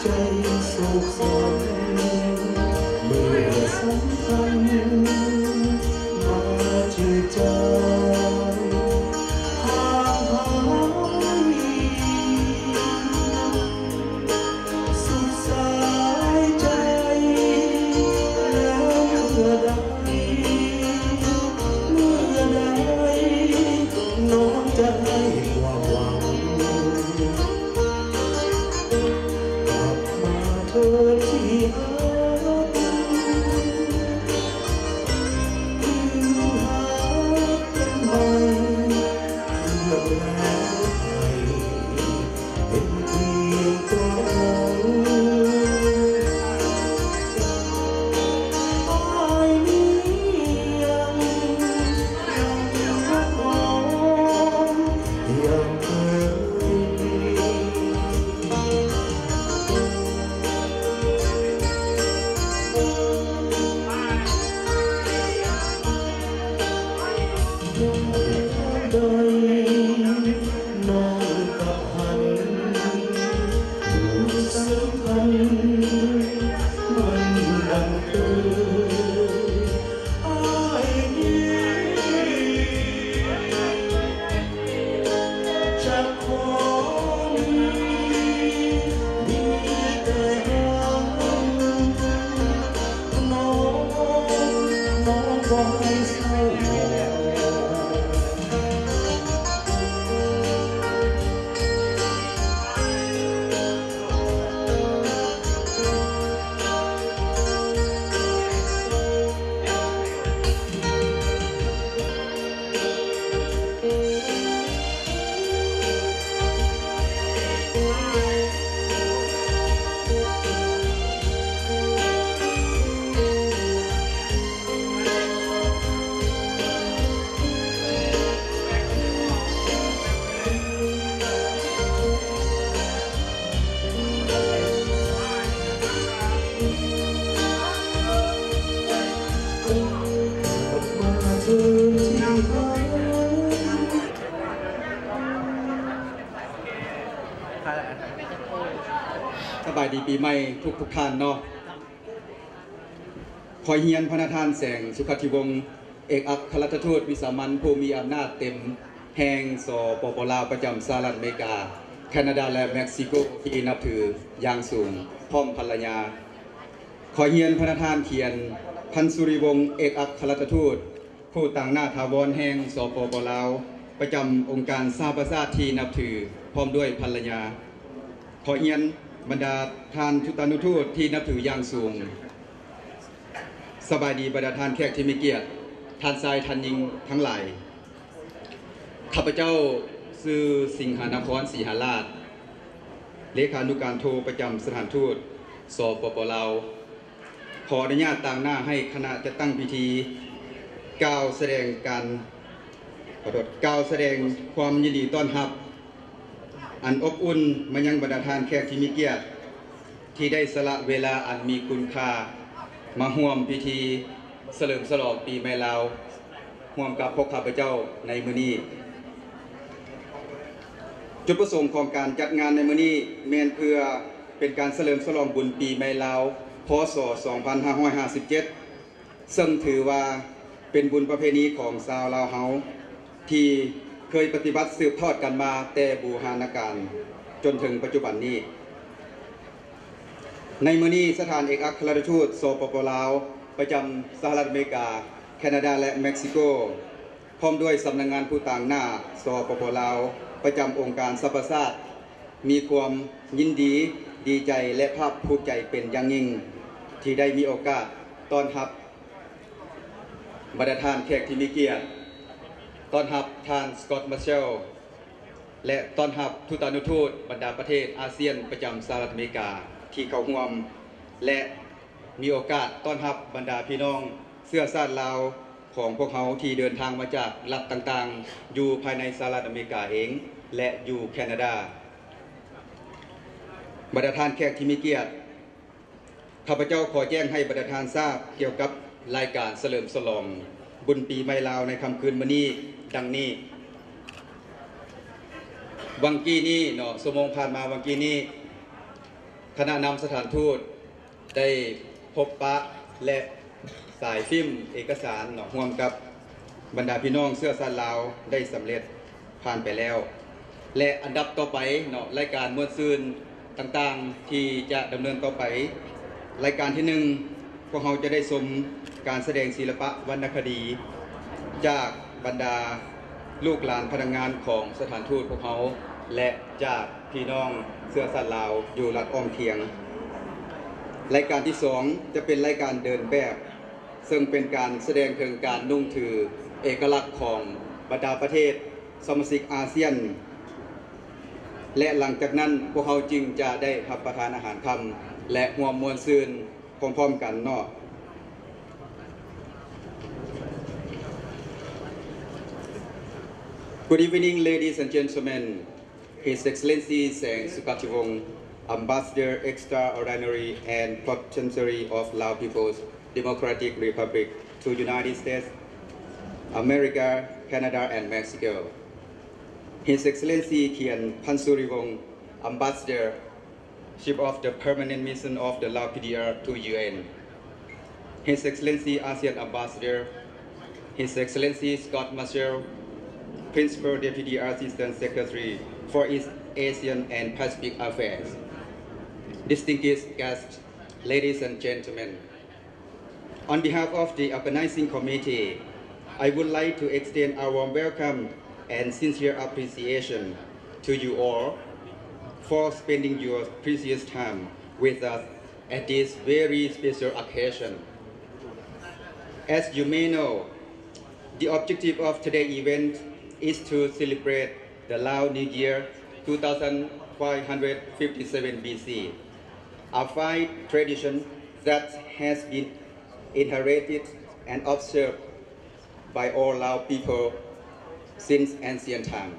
ໃຈໂສກສັນ ເມື່ອສຳພັນມາຈື່ຈາງ ຫ່າງຫາຍສຸດສາຍໃຈ ແລ້ວເມື່ອໃດ ເມື່ອໃດ ນ້ອງຈະໃຫ້ຄວາມຫວັງ ກັບມາເທີ້ນທີ່ຮັກ ຄືຮັກກັນໃໝ່ ເລືອກແລ້ວໃຫ້ເປັນພຽງຕົວເຮົາ ອ້າຍນີ້ຍັງ ຍັງຮັກນ້ອງຢ່າງເຄີຍ. ໄດ້ນ້ອງກັບພັນ ຜູກສຳພັນ ມັນດັງເຄີຍ. ອ້າຍນີ້ຈັກຂໍມີ ມີແຕ່ຮັກນ້ອງ ນ້ອງບໍ່ໃຫ້ເສົ້າ. ສະບາຍດີປີໃໝ່ທຸກໆທ່ານເນາະ. ຂໍຮຽນພະນະທ່ານ ແສງ ສຸຂັດທິວົງ ເອກອັກຄະລັດຖະທູດວິສາມັນຜູ້ມີອຳນາດເຕັມແຫ່ງ ສປປ ລາວ ປະຈຳສະຫະລັດອາເມລິກາ ແຄນາດາ ແລະ ເມັກຊິໂກທີ່ນັບຖືຢ່າງສູງ ພ້ອມພັນລະຍາ. ຂໍຮຽນພະນະທ່ານຂຽນ ພັນສຸລິວົງ ເອກອັກຄະລັດຖະທູດ ຜູ້ຕາງໜ້າຖາວອນແຫ່ງ ສປປ ລາວ ປະຈຳອົງການສະຫະປະຊາຊາດທີ່ນັບຖື ພ້ອມດ້ວຍພັນລະຍາ. ຂໍຮຽນບັນດາທ່ານທູຕານຸທູດທີ່ນັບຖືຢ່າງສູງ. ສະບາຍດີບັນດາທ່ານແຂກທີ່ມີກຽດ, ທ່ານຊາຍທ່ານຍິງທັງຫຼາຍ. ຂ້າພະເຈົ້າຊື່ ສິງຫານະຄອນ ສີຫາລາດ, ເລຂານຸການໂທປະຈຳສະຖານທູດ ສປປ ລາວ. ຂໍອະນຸຍາດຕາງໜ້າໃຫ້ຄະນະຈັດຕັ້ງພິທີ ກ່າວສະແດງການ, ຂໍໂທດ, ກ່າວສະແດງຄວາມຍິນດີຕ້ອນຮັບອັນອົບອຸ່ນມາຍັງບັນດາທ່ານແຂກທີ່ມີກຽດ ທີ່ໄດ້ສະຫຼະເວລາອັນມີຄຸນຄ່າມາຮ່ວມພິທີສະເຫຼີມສະຫຼອງປີໃໝ່ລາວ ຮ່ວມກັບພວກຂ້າພະເຈົ້າໃນມື້ນີ້. ຈຸດປະສົງຂອງການຈັດງານໃນມື້ນີ້ແມ່ນເພື່ອເປັນການສະເຫຼີມສະຫຼອງບຸນປີໃໝ່ລາວ ພ.ສ. ສອງພັນຫ້າຮ້ອຍຫ້າສິບເຈັດ ເຊິ່ງຖືວ່າເປັນບຸນປະເພນີຂອງຊາວລາວເຮົາ ທີ່ເຄີຍປະຕິບັດສືບທອດກັນມາແຕ່ບູຮານະການຈົນເຖິງປັດຈຸບັນນີ້. ໃນມື້ນີ້ ສະຖານເອກອັກຄະລັດຖະທູດ ສປປ ລາວ ປະຈຳສະຫະລັດອາເມລິກາ, ແຄນາດາ ແລະ ເມັກຊິໂກ ພ້ອມດ້ວຍສຳນັກງານຜູ້ຕາງໜ້າ ສປປ ລາວ ປະຈຳອົງການສະຫະປະຊາຊາດ ມີຄວາມຍິນດີ, ດີໃຈ ແລະ ພາກພູມໃຈເປັນຢ່າງຍິ່ງ ທີ່ໄດ້ມີໂອກາດຕ້ອນຮັບບັນດາທ່ານແຂກທີ່ມີກຽດ, ຕ້ອນຮັບທ່ານ ສະກອດ ມາເຊວ ແລະ ຕ້ອນຮັບທູຕານຸທູດບັນດາປະເທດອາຊຽນປະຈຳສະຫະລັດອາເມລິກາທີ່ເຂົ້າຮ່ວມ ແລະ ມີໂອກາດຕ້ອນຮັບບັນດາພີ່ນ້ອງເຊື້ອຊາດລາວຂອງພວກເຮົາທີ່ເດີນທາງມາຈາກລັດຕ່າງໆ ຢູ່ພາຍໃນສະຫະລັດອາເມລິກາເອງ ແລະ ຢູ່ແຄນາດາ. ບັນດາທ່ານແຂກທີ່ມີກຽດ, ຂ້າພະເຈົ້າຂໍແຈ້ງໃຫ້ບັນດາທ່ານຊາບກ່ຽວກັບລາຍການສະເຫຼີມສະຫຼອງບຸນປີໃໝ່ລາວໃນຄ່ຳຄືນມື້ນີ້ດັ່ງນີ້. ວັງກີ້ນີ້ເນາະ, ຊົ່ວໂມງຜ່ານມາວັງກີ້ນີ້ ຄະນະນຳສະຖານທູດ ໄດ້ພົບປະ ແລະ ສາຍຟິມເອກະສານເນາະ ຮ່ວມກັບບັນດາພີ່ນ້ອງເຊື້ອຊາດລາວໄດ້ສຳເລັດຜ່ານໄປແລ້ວ ແລະ ອັນດັບຕໍ່ໄປເນາະ ລາຍການມ່ວນຊື່ນຕ່າງໆທີ່ຈະດຳເນີນຕໍ່ໄປ. ລາຍການທີໜຶ່ງ ພວກເຮົາຈະໄດ້ຊົມການສະແດງສິລະປະວັນນະຄະດີ ຈາກບັນດາລູກຫຼານພະນັກງານຂອງສະຖານທູດພວກເຮົາ ແລະ ຈາກ ພີ່ນ້ອງເຊື້ອຊາດລາວຢູ່ລັດອ້ອມຄຽງ. ລາຍການທີສອງ ຈະເປັນລາຍການເດີນແບບ ເຊິ່ງເປັນການສະແດງເຖິງການນຸ່ງຖືເອກະລັກຂອງບັນດາປະເທດສະມາຊິກອາຊຽນ ແລະ ຫຼັງຈາກນັ້ນ ພວກເຮົາຈຶ່ງຈະໄດ້ຮັບປະທານອາຫານຄ່ຳ ແລະ ຮ່ວມມ່ວນຊື່ນພ້ອມໆກັນເນາະ. Good evening, ladies and gentlemen. His Excellency Seng Sukatiwong, Ambassador Extraordinary and Plenipotentiary of Lao People's Democratic Republic to United States, America, Canada, and Mexico. His Excellency Khian Phansuriwong, Ambassador, Chief of the Permanent Mission of the Lao P D R to U N. His Excellency ASEAN Ambassador, His Excellency Scott Marshall, Principal Deputy Assistant Secretary for East Asian and Pacific Affairs. Distinguished guests, ladies and gentlemen, on behalf of the organizing committee, I would like to extend our warm welcome and sincere appreciation to you all for spending your precious time with us at this very special occasion. As you may know, the objective of today's event is to celebrate the Lao New Year two thousand five hundred fifty-seven B C, a fine tradition that has been inherited and observed by all Lao people since ancient time.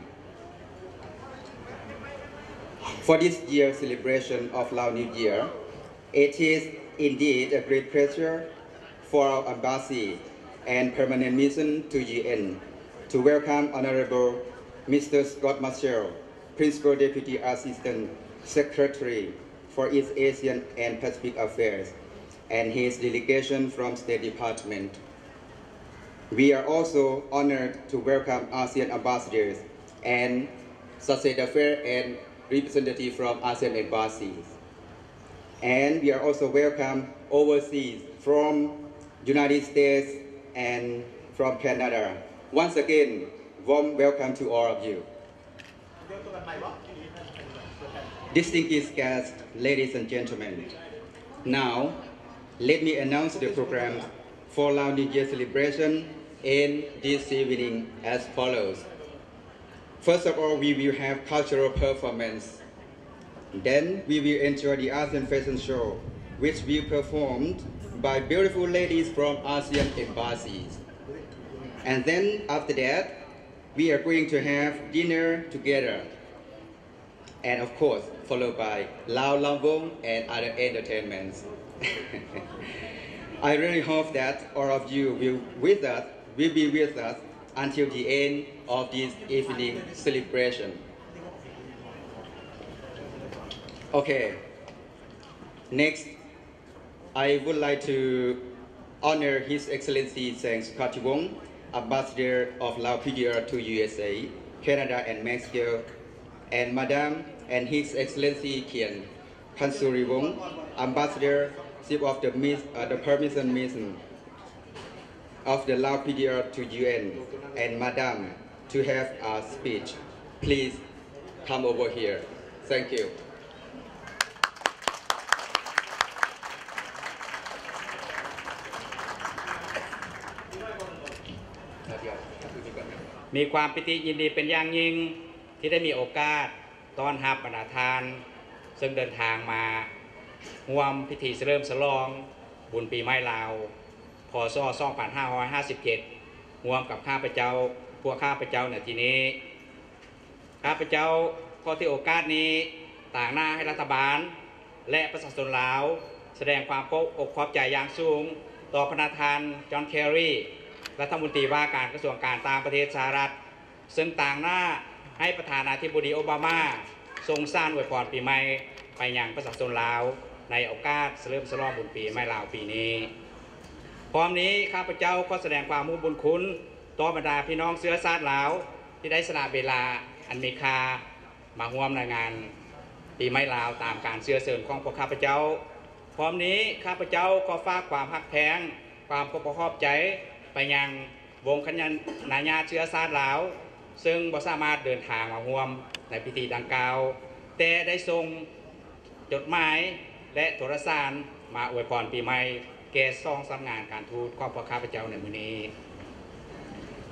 For this year's celebration of Lao New Year, it is indeed a great pleasure for our embassy and permanent mission to U N to welcome Honorable Mister Scott Marshall, Principal Deputy Assistant Secretary for East Asian and Pacific Affairs, and his delegation from State Department. We are also honored to welcome ASEAN ambassadors and chargé d'affaires and representative from ASEAN embassies. And we are also welcome overseas from United States and from Canada. Once again, warm welcome to all of you. Distinguished guests, ladies and gentlemen, now let me announce the program for Lao New Year celebration in this evening as follows. First of all, we will have cultural performance. Then we will enjoy the ASEAN fashion show, which will performed by beautiful ladies from ASEAN embassies. And then after that, we are going to have dinner together. And of course, followed by Lao Lam Vong and other entertainments. I really hope that all of you will with us, will be with us until the end of this evening celebration. Okay. Next, I would like to honor His Excellency Saeng Sukhativong, Ambassador of Lao P D R to U S A, Canada, and Mexico, and Madam and His Excellency Khian Phansurivong, Ambassador, Chief of the Miss, uh, the Permission Mission of the Lao P D R to U N, and Madam to have a speech. Please come over here. Thank you. ມີຄວາມປີຕິຍິນດີເປັນຢ່າງຍິ່ງ ທີ່ໄດ້ມີໂອກາດຕ້ອນຮັບບັນດາທ່ານ ເຊິ່ງເດີນທາງມາຮ່ວມພິທີສະເຫຼີມສະຫຼອງບຸນປີໃໝ່ລາວ ພ.ສ. ສອງພັນຫ້າຮ້ອຍຫ້າສິບເຈັດ ຮ່ວມກັບຂ້າພະເຈົ້າ, ພວກຂ້າພະເຈົ້າໃນທີ່ນີ້. ຂ້າພະເຈົ້າຂໍຖືໂອກາດນີ້ຕາງໜ້າໃຫ້ລັດຖະບານ ແລະ ປະຊາຊົນລາວ ສະແດງຄວາມຂອບອົກຂອບໃຈຢ່າງສູງຕໍ່ພະນະທ່ານ ຈອນ ແຄຣີ ລັດຖະມົນຕີວ່າການກະຊວງການຕ່າງປະເທດສະຫະລັດ ເຊິ່ງຕາງໜ້າໃຫ້ປະທານາທິບໍດີ ໂອບາມາ ສົ່ງສານອວຍພອນປີໃໝ່ໄປຍັງປະຊາຊົນລາວ ໃນໂອກາດສະເຫຼີມສະຫຼອງບຸນປີໃໝ່ລາວປີນີ້. ພ້ອມນີ້ ຂ້າພະເຈົ້າຂໍສະແດງຄວາມຮູ້ບຸນຄຸນຕໍ່ບັນດາພີ່ນ້ອງເຊື້ອຊາດລາວ ທີ່ໄດ້ສະຫຼະເວລາອັນມີຄ່າ ມາຮ່ວມໃນງານປີໃໝ່ລາວຕາມການເຊື້ອເຊີນຂອງພວກຂ້າພະເຈົ້າ. ພ້ອມນີ້ ຂ້າພະເຈົ້າຂໍຝາກຄວາມຮັກແພງ, ຄວາມຂອບອົກຂອບໃຈໄປຍັງວົງຄະນະຍາດເຊື້ອຊາດລາວ ເຊິ່ງບໍ່ສາມາດເດີນທາງມາຮ່ວມໃນພິທີດັ່ງກ່າວ, ແຕ່ໄດ້ສົ່ງຈົດໝາຍ ແລະ ໂທລະສານມາອວຍພອນປີໃໝ່ແກ່ສອງສຳນັກງານການທູດຂອງພວກຂ້າພະເຈົ້າໃນມື້ນີ້.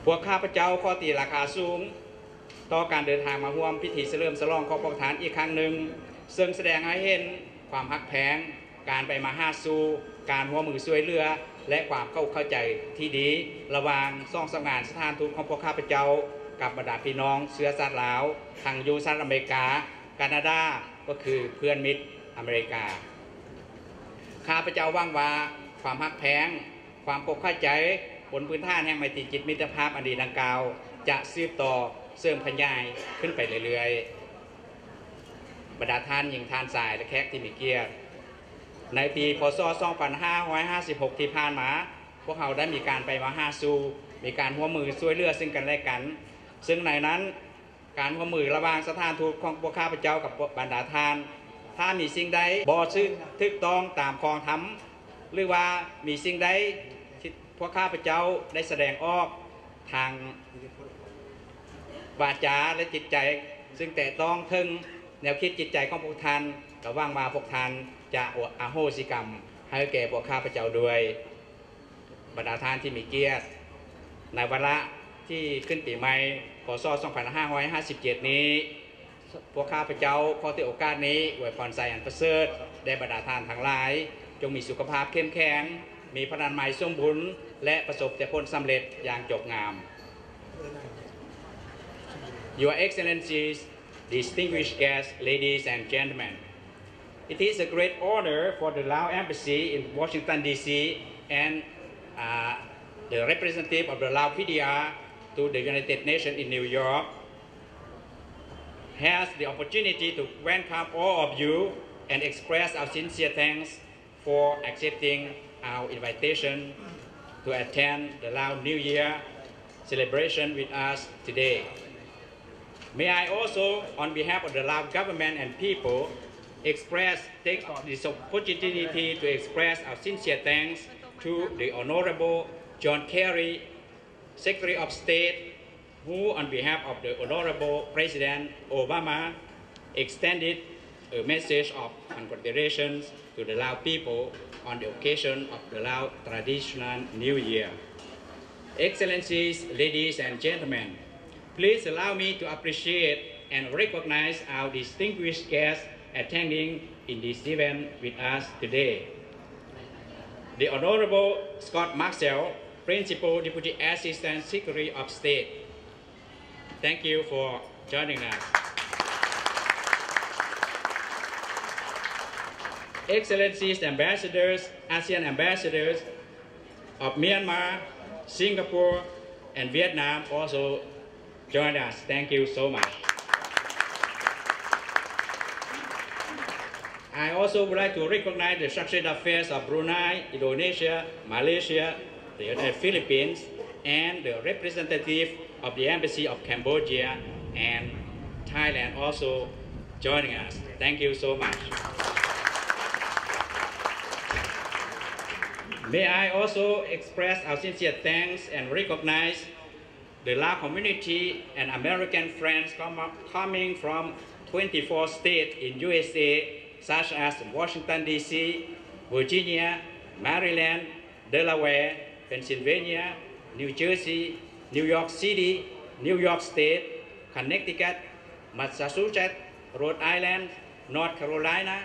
ພວກຂ້າພະເຈົ້າຂໍຕີລາຄາສູງ ຕໍ່ການເດີນທາງມາຮ່ວມພິທີສະເຫຼີມສະຫຼອງຂອງພວກທ່ານອີກຄັ້ງໜຶ່ງ, ເຊິ່ງສະແດງໃຫ້ເຫັນຄວາມຮັກແພງ, ການໄປມາຫາສູ່, ການຮ່ວມມືຊ່ວຍເຫຼືອ ແລະ ຄວາມເຂົ້າອົກເຂົ້າໃຈທີ່ດີລະຫວ່າງສອງສຳນັກງານສະຖານທູດຂອງພວກຂ້າພະເຈົ້າ ກັບບັນດາພີ່ນ້ອງເຊື້ອຊາດລາວ ທັງຢູ່ສະຫະລັດອາເມລິກາ, ການາດາ ກໍຄືເພື່ອນມິດອາເມລິກາ. ຂ້າພະເຈົ້າຫວັງວ່າຄວາມຮັກແພງ, ຄວາມອົກເຂົ້າໃຈ ບົນພື້ນຖານແຫ່ງໄມຕີຈິດມິດຕະພາບອັນດີດັ່ງກ່າວ ຈະສືບຕໍ່ເສີມຂະຫຍາຍຂຶ້ນໄປເລື້ອຍໆ. ບັນດາທ່ານຍິງ, ທ່ານຊາຍ ແລະ ແຂກທີ່ມີກຽດ, ໃນປີ ພ.ສ. ສອງພັນຫ້າຮ້ອຍຫ້າສິບຫົກ ທີ່ຜ່ານມາ, ພວກເຮົາໄດ້ມີການໄປມາຫາສູ່, ມີການຮ່ວມມືຊ່ວຍເຫຼືອເຊິ່ງກັນແລະກັນ, ເຊິ່ງໃນນັ້ນ ການຮ່ວມມືລະຫວ່າງສະຖານທູດຂອງພວກຂ້າພະເຈົ້າກັບບັນດາທ່ານ, ຖ້າມີສິ່ງໃດບໍ່ຖືກຕ້ອງຕາມຄອງທຳ ຫຼືວ່າມີສິ່ງໃດທີ່ພວກຂ້າພະເຈົ້າໄດ້ສະແດງອອກທາງວາຈາ ແລະ ຈິດໃຈ ຊຶ່ງແຕະຕ້ອງເຖິງແນວຄິດຈິດໃຈຂອງພວກທ່ານ, ກະຫວັງວ່າພວກທ່ານຈະອະໂຫສິກຳໃຫ້ແກ່ພວກຂ້າພະເຈົ້າດ້ວຍ. ບັນດາທ່ານທີ່ມີກຽດ, ໃນວາລະທີ່ຂຶ້ນປີໃໝ່ ພ.ສ. ສອງພັນຫ້າຮ້ອຍຫ້າສິບເຈັດນີ້, ພວກຂ້າພະເຈົ້າຂໍຖືໂອກາດນີ້ອວຍພອນໄຊອັນປະເສີດແດ່ບັນດາທ່ານທັງຫຼາຍ, ຈົ່ງມີສຸຂະພາບເຂັ້ມແຂງ, ມີພະລານາໄມສົມບູນ ແລະ ປະສົບແຕ່ຜົນສຳເລັດຢ່າງຈົບງາມ. Your Excellencies, distinguished guests, ladies and gentlemen, It is a great honor for the Lao Embassy in Washington, D C, and, uh, the representative of the Lao P D R to the United Nations in New York has the opportunity to welcome all of you and express our sincere thanks for accepting our invitation to attend the Lao New Year celebration with us today. May I also, on behalf of the Lao government and people, express, take this opportunity to express our sincere thanks to the Honorable John Kerry, Secretary of State, who, on behalf of the Honorable President Obama, extended a message of congratulations to the Lao people on the occasion of the Lao Traditional New Year. Excellencies, ladies and gentlemen, please allow me to appreciate and recognize our distinguished guests attending in this event with us today. The Honorable Scott Marcel, Principal Deputy Assistant Secretary of State. Thank you for joining us. Excellencies, ambassadors, ASEAN ambassadors of Myanmar, Singapore, and Vietnam also join us. Thank you so much. I also would like to recognize the Chargé d'Affaires of Brunei, Indonesia, Malaysia, the Philippines, and the representative of the Embassy of Cambodia and Thailand also joining us. Thank you so much. May I also express our sincere thanks and recognize the Lao community and American friends com-, coming from twenty-four states in U S A, such as Washington, D C, Virginia, Maryland, Delaware, Pennsylvania, New Jersey, New York City, New York State, Connecticut, Massachusetts, Rhode Island, North Carolina,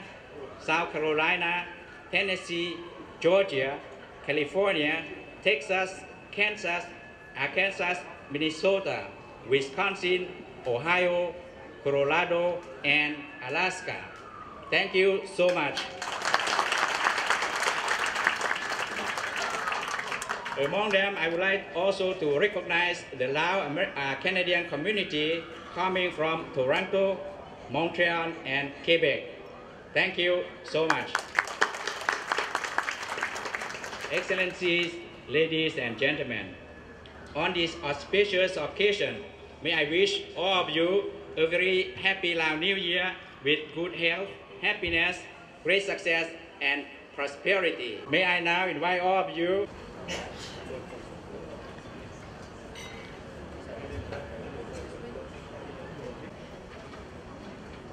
South Carolina, Tennessee, Georgia, California, Texas, Kansas, Arkansas, Minnesota, Wisconsin, Ohio, Colorado, and Alaska. Thank you so much. Among them, I would like also to recognize the Lao Amer-, uh, Canadian community coming from Toronto, Montreal, and Quebec. Thank you so much. Excellencies, ladies and gentlemen, on this auspicious occasion, may I wish all of you a very happy Lao New Year with good health, happiness, great success, and prosperity. May I now invite all of you.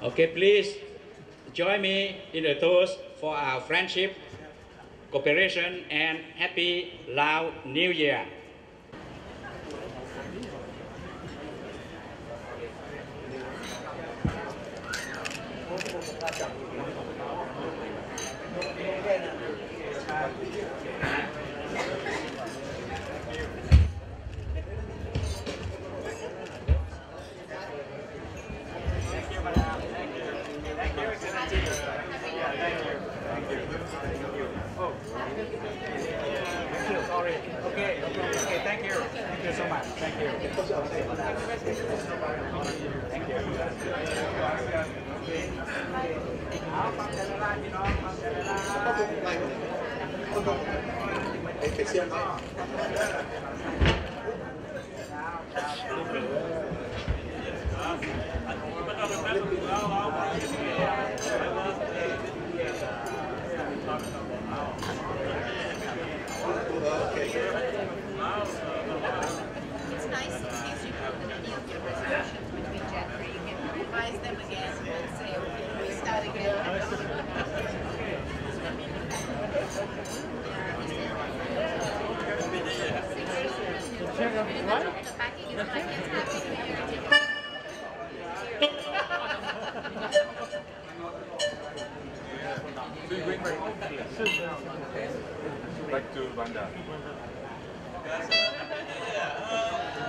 Okay, please join me in a toast for our friendship, cooperation, and happy Lao New Year. It's nice in case you have any of your resolutions between Jeffrey, you can revise them again and say, "Okay, we start again." So you're going back home? Back to Banda. His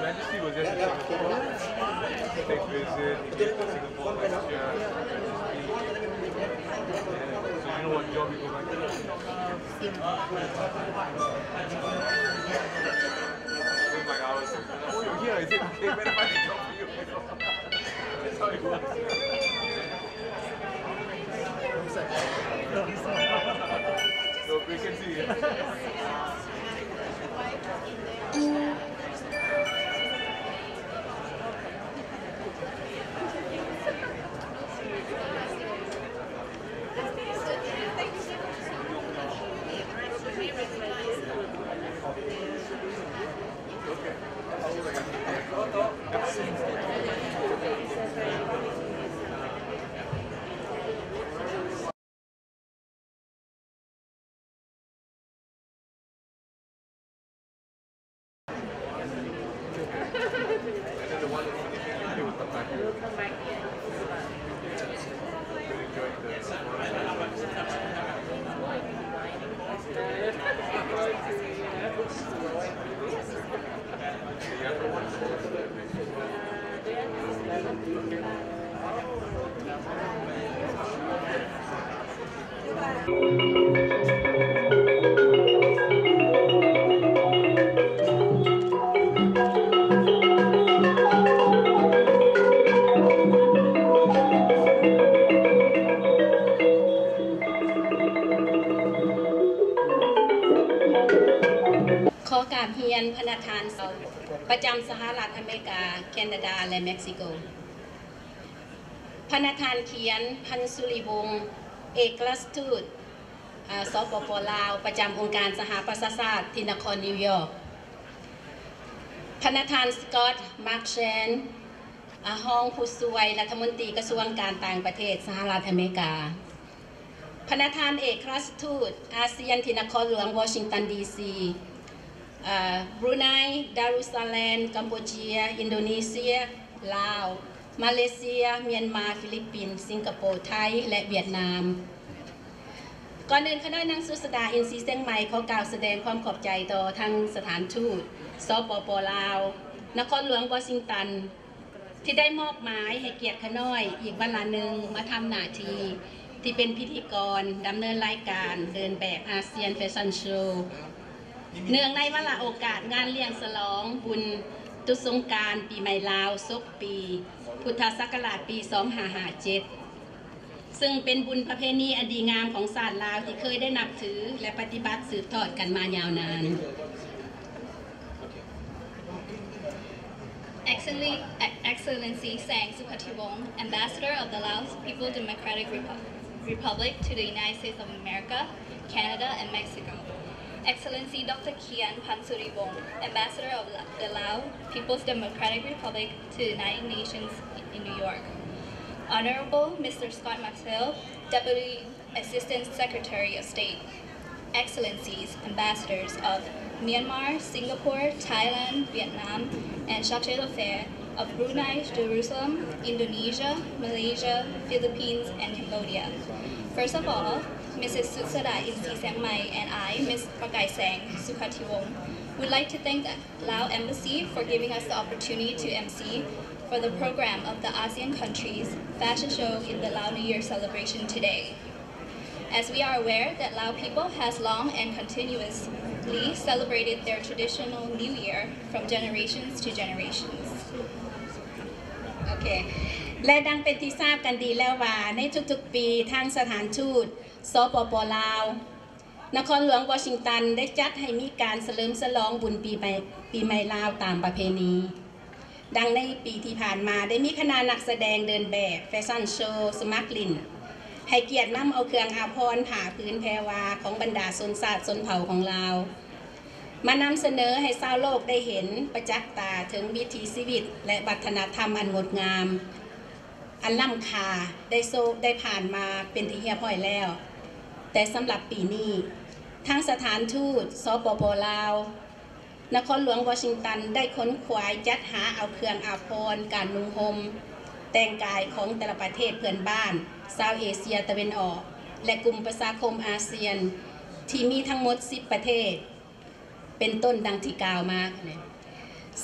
Majesty was just in Singapore. Take visit, Singapore, Malaysia. So you know what job you go back to? Oh my God, I was like, "Oh, you're here, is it? Okay, better find a job for you." That's how it works. So we can see. ຂໍກາບຮຽນພະນະທ່ານ ປະຈຳສະຫະລັດອາເມລິກາ, ແຄນາດາ ແລະ ເມັກຊິໂກ. ພະນະທ່ານ ຂຽນ ພັນສຸລິວົງ ເອກອັຄລາຊທູດ ອາ ສປປ ລາວ ປະຈຳອົງການສະຫະປະຊາຊາດທີ່ນະຄອນນິວຢອກ. ພະນະທ່ານ ສະກອດ ມາກແຊນ ອາ ຮອງຜູ້ຊ່ວຍລັດຖະມົນຕີກະຊວງການຕ່າງປະເທດສະຫະລັດອາເມລິກາ. ພະນະທ່ານເອກອັຄລາຊທູດອາຊຽນທີ່ນະຄອນຫຼວງວໍຊິງຕັນ ດີຊີ, ເອີ່ ບຣູໄນ, ດາຣູຊາແລນ, ກຳປູເຈຍ, ອິນໂດເນເຊຍ, ລາວ, ມາເລເຊຍ, ມຽນມາ, ຟີລິບປິນ, ສິງກະໂປ, ໄທ ແລະ ຫວຽດນາມ. ກ່ອນອື່ນ, ຂ້ານ້ອຍນາງສຸດສະດາ ອິນຊີຊຽງໃໝ່ ຂໍກ່າວສະແດງຄວາມຂອບໃຈຕໍ່ທາງສະຖານທູດ ສປປ ລາວ ນະຄອນຫຼວງວໍຊິງຕັນ ທີ່ໄດ້ມອບໝາຍໃຫ້ກຽດຂ້ານ້ອຍອີກວາລະໜຶ່ງມາທຳໜ້າທີ່ທີ່ເປັນພິທີກອນດຳເນີນລາຍການເດີນແບບອາຊຽນແຟຊັນໂຊ ເນື່ອງໃນວາລະໂອກາດງານລ້ຽງສະຫຼອງບຸນຕຸດສົງການປີໃໝ່ລາວ ສົກປີ ພຸດທະສັກກະລາດປີສອງຫ້າຫ້າເຈັດ ຊຶ່ງເປັນບຸນປະເພນີອັນດີງາມຂອງຊາດລາວທີ່ເຄີຍໄດ້ນັບຖື ແລະ ປະຕິບັດສືບທອດກັນມາຍາວນານ. Excellency, Excellency Saeng Sukhathivong, Ambassador of the Laos People's Democratic Repu-, Republic to the United States of America, Canada, and Mexico. Excellency Doctor Khian Phansuririvong, Ambassador of La-, the Lao People's Democratic Republic to the United Nations in New York. Honorable Mister Scott Maxwell, Deputy Assistant Secretary of State, Excellencies, Ambassadors of Myanmar, Singapore, Thailand, Vietnam, and Chargé d'Affaires of Brunei, Jerusalem, Indonesia, Malaysia, Philippines, and Cambodia. First of all, Missus Sutsada Insi Sangmai and I, Miss Pakai Saeng Sukhativong, would like to thank the Lao Embassy for giving us the opportunity to M C for the program of the ASEAN countries fashion show in the Lao New Year celebration today. As we are aware that Lao people has long and continuously celebrated their traditional New Year from generations to generations. ໂອເຄ ແລະ ດັ່ງເປັນທີ່ຊາບກັນດີແລ້ວວ່າ ໃນທຸກໆປີ ທາງສະຖານທູດ ສປປ ລາວ ນະຄອນຫຼວງວໍຊິງຕັນ ໄດ້ຈັດໃຫ້ມີການສະເຫຼີມສະຫຼອງບຸນປີໃໝ່ ປີໃໝ່ລາວຕາມປະເພນີ. ດັ່ງໃນປີທີ່ຜ່ານມາ ໄດ້ມີຄະນະນັກສະແດງເດີນແບບແຟຊັນໂຊ ສະໝັກຫຼິ້ນ ໃຫ້ກຽດນຳເອົາເຄື່ອງອາພອນຜ້າຜືນແພວາຂອງບັນດາຊົນຊາດຊົນເຜົ່າຂອງລາວ ມານຳສະເໜີໃຫ້ຊາວໂລກໄດ້ເຫັນປະຈັກຕາເຖິງວິຖີຊີວິດ ແລະ ວັດທະນະທຳອັນງົດງາມ ອັນລ້ຳຄ່າໄດ້ໂຊ ໄດ້ຜ່ານມາເປັນທີ່ຮຽບຮ້ອຍແລ້ວ. ແຕ່ສຳລັບປີນີ້ ທາງສະຖານທູດ ສປປ ລາວ ນະຄອນຫຼວງວໍຊິງຕັນ ໄດ້ຂົນຂວາຍຈັດຫາເອົາເຄື່ອງອາພອນ ການນຸ່ງຫົ່ມແຕ່ງກາຍຂອງແຕ່ລະປະເທດເພື່ອນບ້ານ ຊາວເອເຊຍຕາເວັນອອກ ແລະ ກຸ່ມປະຊາຄົມອາຊຽນ ທີ່ມີທັງໝົດສິບປະເທດ ເປັນຕົ້ນດັ່ງທີ່ກ່າວມາ.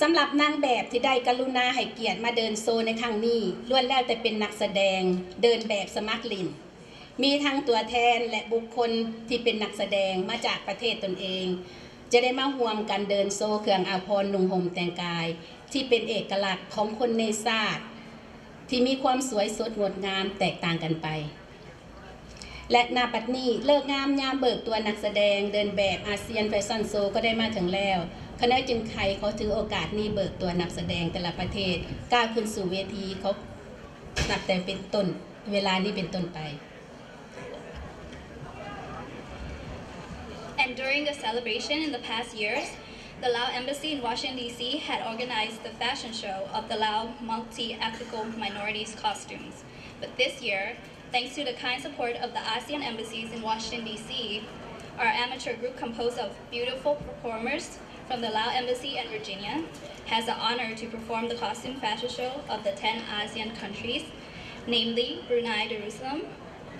ສຳລັບນາງແບບທີ່ໄດ້ກະລຸນາໃຫ້ກຽດມາເດີນໂຊໃນຄັ້ງນີ້ ລ້ວນແລ້ວແຕ່ເປັນນັກສະແດງເດີນແບບສະໝັກຫຼິ້ນ, ມີທັງຕົວແທນ ແລະ ບຸກຄົນທີ່ເປັນນັກສະແດງມາຈາກປະເທດຕົນເອງ ຈະໄດ້ມາຮ່ວມກັນເດີນໂຊເຄື່ອງອາພອນນຸ່ງຫົ່ມແຕ່ງກາຍ ທີ່ເປັນເອກະລັກຂອງຄົນໃນຊາດ ທີ່ມີຄວາມສວຍສົດງົດງາມແຕກຕ່າງກັນໄປ. ແລະ ນະບັດນີ້ ເລີກງາມຍາມເບີກຕົວນັກສະແດງເດີນແບບອາຊຽນແຟຊັນໂຊກໍໄດ້ມາເຖິງແລ້ວ. ຂະນ້ອຍຈຶ່ງໃຄ່ຂໍຖືໂອກາດນີ້ເບີກຕົວນັກສະແດງແຕ່ລະປະເທດກ້າວຂຶ້ນສູ່ເວທີ. ນັບແຕ່ເປັນຕົ້ນ ເວລານີ້ເປັນຕົ້ນໄປ. And during the celebration in the past years, the Lao Embassy in Washington, D C had organized the fashion show of the Lao multi-ethnical minorities costumes. But this year, thanks to the kind support of the ASEAN embassies in Washington, D C, our amateur group composed of beautiful performers from the Lao Embassy in Virginia has the honor to perform the costume fashion show of the ten ASEAN countries, namely Brunei Darussalam,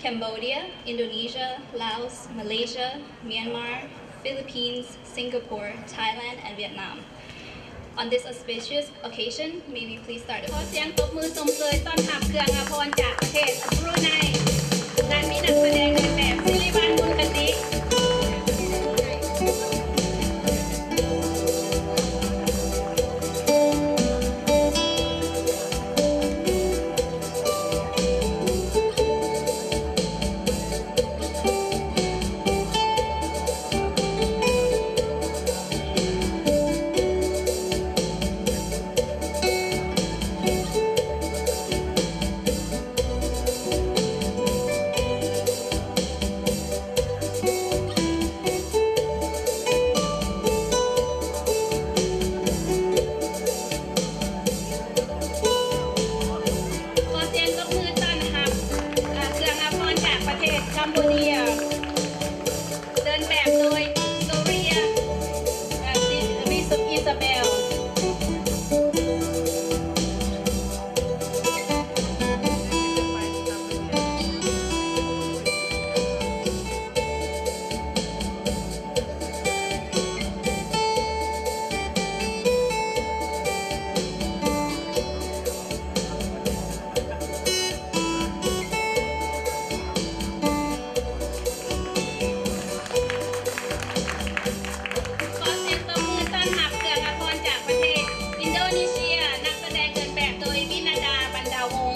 Cambodia, Indonesia, Laos, Malaysia, Myanmar, Philippines, Singapore, Thailand, and Vietnam. On this auspicious occasion, may we please start the ຂໍສຽງຕົບມືຊົມເຊີຍຕ້ອນຮັບເຄື່ອງອາພອນຈາກປະເທດບຣູໄນ ນັ້ນມີນັກສະແດງເດີນແບບ ສິລິວັນ Cambodia ເດີນແບບໂດຍ Soria ແລະ Isabel. ຂໍສຽງຕົບມືຕ້ອນຮັບເຄື່ອງອາພອນຈາກປະເທດອິນໂດເນເຊຍ, ນັກສະແດງເດີນແບບໂດຍ ວິນາດາ ບັນດາວົງ.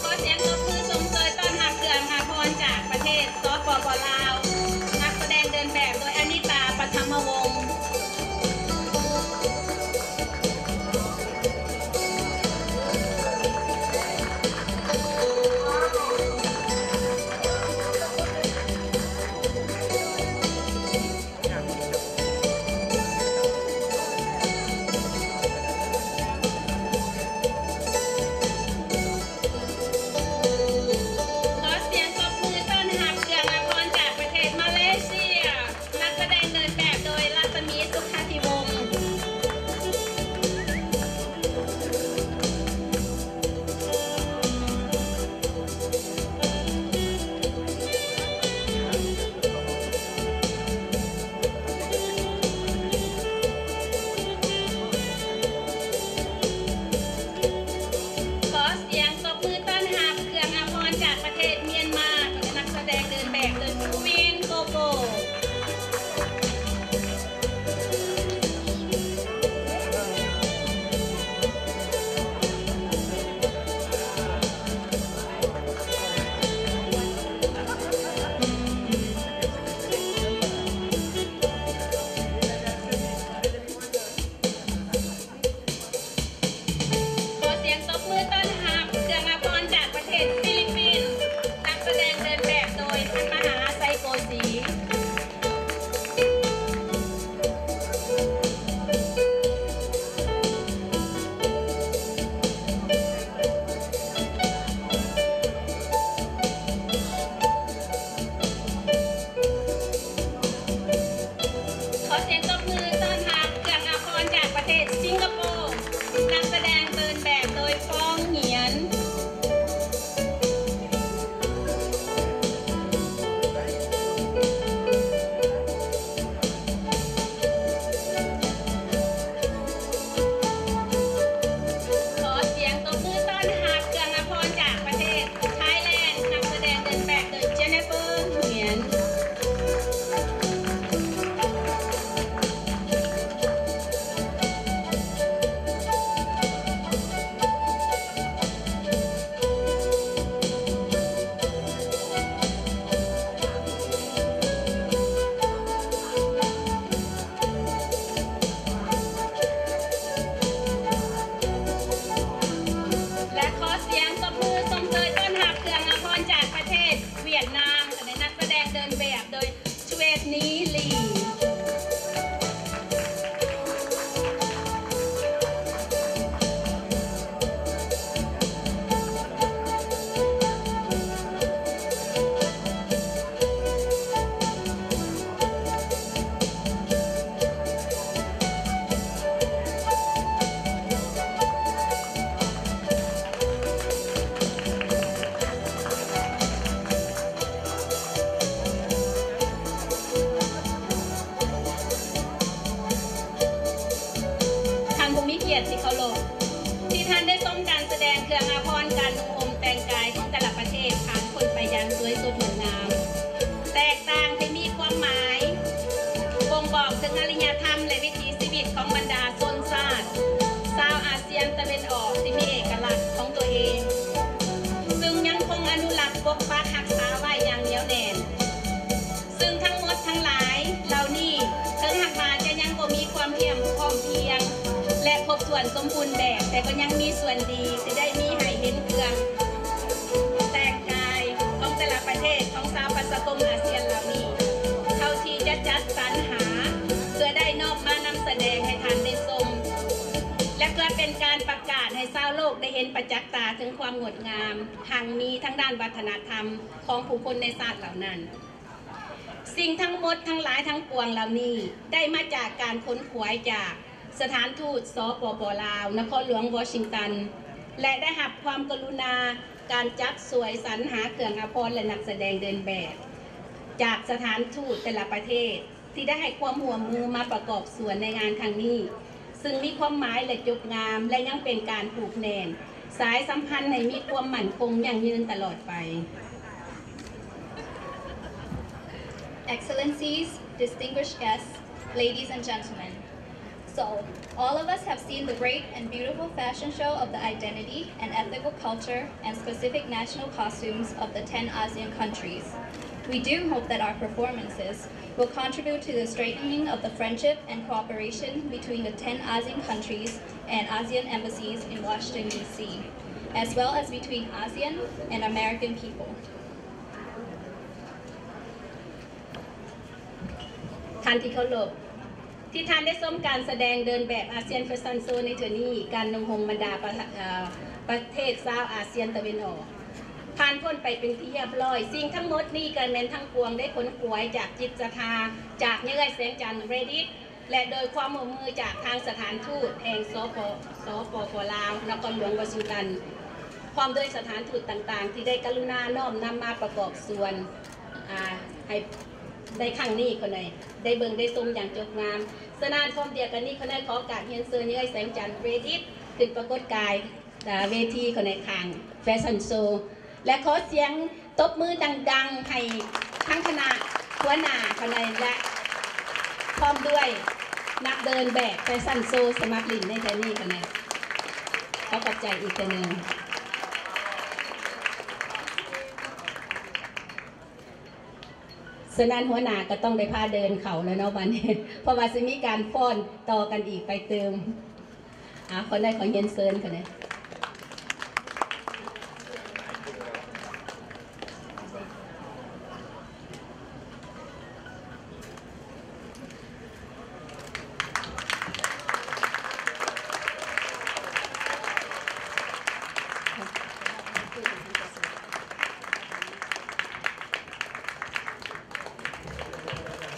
ຂໍສຽງຕົບມືຊົມເຊີຍຕ້ອນຮັບເຄື່ອງອາພອນຈາກປະເທດ ສປປ ລາວ, ນັກສະແດງເດີນແບບໂດຍ ອານິຕາ ປະຖະມະວົງ. ຂໍສຽງຕົບມືຕ້ອນຮັບເຄື່ອງອາພອນຈາກປະເທດມາເລເຊຍ, ນັກສະແດງເດີນແບບໂດຍ ລັດສະໝີ ສຸຂະທິວົງ. ຂໍສຽງຕົບມືຕ້ອນຮັບເຄື່ອງອາພອນຈາກປະເທດມຽນມາ ໂດຍນັກສະແດງເດີນແບບໂດຍ Queen Coco. ຂໍສຽງຕົບມືຕ້ອນຮັບເຄື່ອງອາພອນຈາກປະເທດຟີລິບປິນ, ນັກສະແດງເດີນແບບໂດຍ ພັນມະຫາ ໄຊໂກສີ. ຂໍສຽງຕົບມືຕ້ອນຮັບເຄື່ອງອາພອນຈາກປະເທດສິງກະໂປ, ນັກສະແດງເດີນແບບໂດຍ ຟອງ ຫງຽນ. ຂໍສຽງຕົບມືຕ້ອນຮັບເຄື່ອງອາພອນຈາກປະເທດໄທແລນ, ນັກສະແດງເດີນແບບໂດຍ Jennifer ຫງຽນ. ແລະ ຂໍສຽງຕົບມືຊົມເຊີຍຕ້ອນຮັບເຄື່ອງອາພອນຈາກປະເທດຫວຽດນາມ ໂດຍນັກສະແດງເດີນແບບໂດຍ Sweet Ni Lee. ທ່ານຜູ້ມີກຽດທີ່ເຄົາລົບ, ທີ່ທ່ານໄດ້ຊົມການສະແດງເຄື່ອງອາພອນການນຸ່ງຫົ່ມແຕ່ງກາຍຂອງແຕ່ລະປະເທດ ຜ່ານພົ້ນໄປຢ່າງສວຍສົດງົດງາມ, ແຕກຕ່າງທີ່ມີຄວາມໝາຍ, ບົ່ງບອກເຖິງອາລິຍະທຳ ແລະ ວິຖີຊີວິດຂອງບັນດາຊົນຊາດຊາວອາຊຽນຕາເວັນອອກທີ່ມີເອກະລັກຂອງຕົວເອງ, ຊຶ່ງຍັງຄົງອະນຸລັກປົກປັກຮັກສາໄວ້ຢ່າງໜຽວແໜ້ນ. ຊຶ່ງທັງໝົດທັງຫຼາຍເຫຼົ່ານີ້ ເຖິງຫາກວ່າຈະຍັງບໍ່ມີຄວາມພຽງ ພ້ອມພຽງ ແລະ ສ່ວນສົມບູນແບບ, ແຕ່ກໍຍັງມີສ່ວນດີທີ່ໄດ້ມີໃຫ້ເຫັນເຄື່ອງແຕ່ງກາຍຂອງແຕ່ລະປະເທດຂອງຊາວປະຊາຄົມອາຊຽນເຫຼົ່ານີ້ ເທົ່າທີ່ຈະຈັດສັນຫາ ເພື່ອໄດ້ນອບມານຳສະແດງໃຫ້ທ່ານໄດ້ຊົມ ແລະ ເພື່ອເປັນການປະກາດໃຫ້ຊາວໂລກໄດ້ເຫັນປະຈັກຕາເຖິງຄວາມງົດງາມ ຮັ່ງມີທາງດ້ານວັດທະນະທຳຂອງຜູ້ຄົນໃນຊາດເຫຼົ່ານັ້ນ. ສິ່ງທັງໝົດທັງຫຼາຍທັງປວງເຫຼົ່ານີ້ ໄດ້ມາຈາກການຂົນຂວາຍຈາກສະຖານທູດ ສປປ ລາວ ນະຄອນຫຼວງວໍຊິງຕັນ ແລະ ໄດ້ຮັບຄວາມກະລຸນາການຈັດຊ່ວຍສັນຫາເຄື່ອງອາພອນ ແລະ ນັກສະແດງເດີນແບບ ຈາກສະຖານທູດແຕ່ລະປະເທດ ທີ່ໄດ້ໃຫ້ຄວາມຮ່ວມມືມາປະກອບສ່ວນໃນງານຄັ້ງນີ້ ຊຶ່ງມີຄວາມໝາຍ ແລະ ຈົບງາມ ແລະ ຍັງເປັນການຜູກແໜ້ນສາຍສຳພັນໃຫ້ມີຄວາມໝັ້ນຄົງຢັ້ງຢືນຕະຫຼອດໄປ. Excellencies, distinguished guests, ladies and gentlemen. So, all of us have seen the great and beautiful fashion show of the identity and ethnical culture and specific national costumes of the ten ASEAN countries. We do hope that our performances will contribute to the strengthening of the friendship and cooperation between the ten ASEAN countries and ASEAN embassies in Washington, D C, as well as between ASEAN and American people. ທ່ານທີ່ເຄົາລົບ, ທີ່ທ່ານໄດ້ຊົມການສະແດງເດີນແບບອາຊຽນແຟຊັ່ນໂຊໃນເທື່ອນີ້, ການນຸ່ງຫົ່ມບັນດາປະ ເອີ ປະເທດຊາວອາຊຽນຕາເວັນອອກ ຜ່ານພົ້ນໄປເປັນທີ່ຮຽບຮ້ອຍ. ສິ່ງທັງໝົດນີ້ກໍແມ່ນທັງປວງໄດ້ຂົນຂວາຍຈາກຈິດສະທາ ຈາກຍາເອື້ອຍແສງຈັນ ເຣດິດ ແລະ ໂດຍຄວາມຮ່ວມມືຈາກທາງສະຖານທູດແຫ່ງ ສປ ສປປ ລາວ ນະຄອນຫຼວງວໍຊິງຕັນ ພ້ອມດ້ວຍສະຖານທູດຕ່າງໆ ທີ່ໄດ້ກະລຸນານ້ອມນຳມາປະກອບສ່ວນ ອາ ໃຫ້ ໃນຄັ້ງນີ້ ຂ້ານ້ອຍໄດ້ເບິ່ງໄດ້ຊົມຢ່າງຈົບງາມ. ສະນັ້ນ ພ້ອມດຽວກັນນີ້ ຂ້ານ້ອຍຂໍໂອກາດຮຽນເຊີນຍາເອື້ອຍແສງຈັນ ເຣດິດ ຂຶ້ນປາກົດກາຍ ເວທີ ຂ້ານ້ອຍ ຂ້າງແຟຊັ່ນໂຊ ແລະ ຂໍສຽງຕົບມືດັງໆ ໃຫ້ທັງຄະນະຫົວໜ້າ ຂ້ານ້ອຍ ແລະ ພ້ອມດ້ວຍນັກເດີນແບບແຟຊັ່ນໂຊສະໝັກຫຼິ້ນໃນເທື່ອນີ້ ຂ້ານ້ອຍ ຂໍຂອບໃຈອີກເທື່ອໜຶ່ງ. ສະນັ້ນ ຫົວໜ້າກໍຕ້ອງໄດ້ພາເດີນເຂົ້າແລ້ວເນາະ ບາດນີ້ ເພາະວ່າຊິມີການຟ້ອນຕໍ່ກັນອີກໄປຕື່ມ. ອາ ຂໍໄດ້ ຂໍຮຽນເຊີນ ຂໍໄດ້.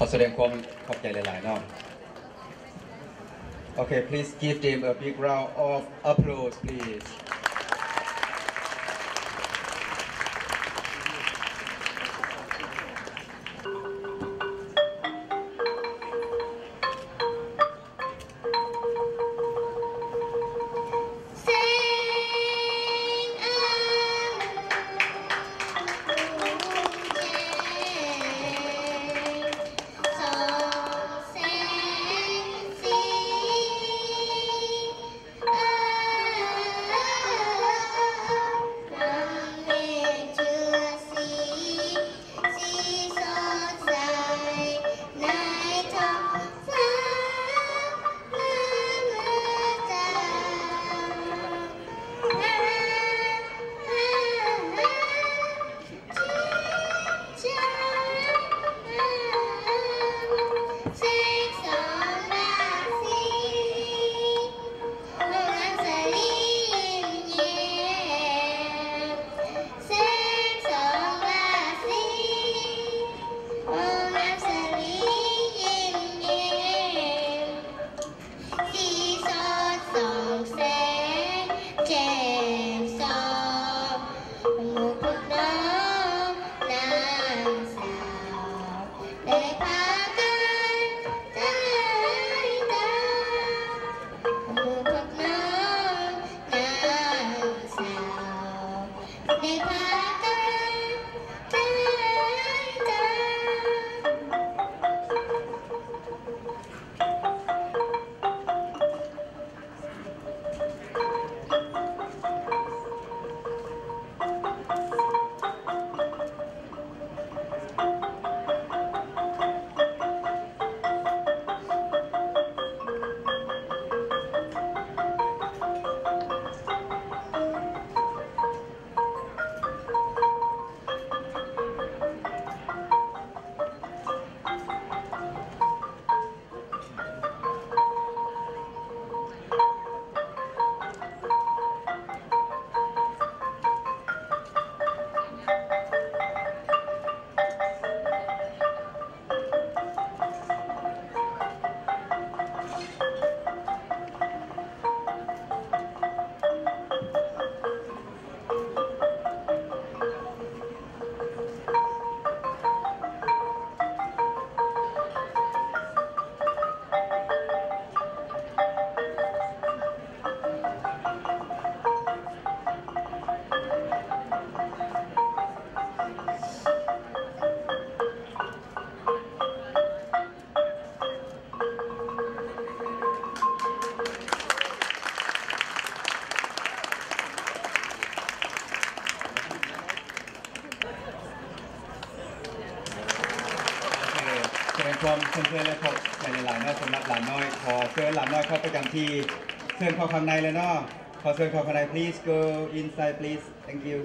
ຂໍສະແດງຄວາມຂອບໃຈຫຼາຍໆເນາະ. Okay, please give them a big round of applause, please. ສີສົດສ່ອງແສງແຈ່ມສ່ອງ ໝູ່ພວກນ້ອງນາງສາວ ໄດ້ພາກັນໃຈຕາ ໝູ່ພວກນ້ອງນາງສາວ ໄດ້ພາກັນໃຈຕາ. ຂໍ ຄວາມຊົມເຊີຍ ແລະ ຂອບໃຈຫຼາຍໆເນາະ. ສຳລັບຫຼານນ້ອຍ ຂໍເຊີນຫຼານນ້ອຍເຂົ້າປະຈຳທີ່. ເຊີນເຂົ້າຂ້າງໃນແລ້ວເນາະ. ຂໍເຊີນເຂົ້າຂ້າງໃນ please go inside please. Thank you.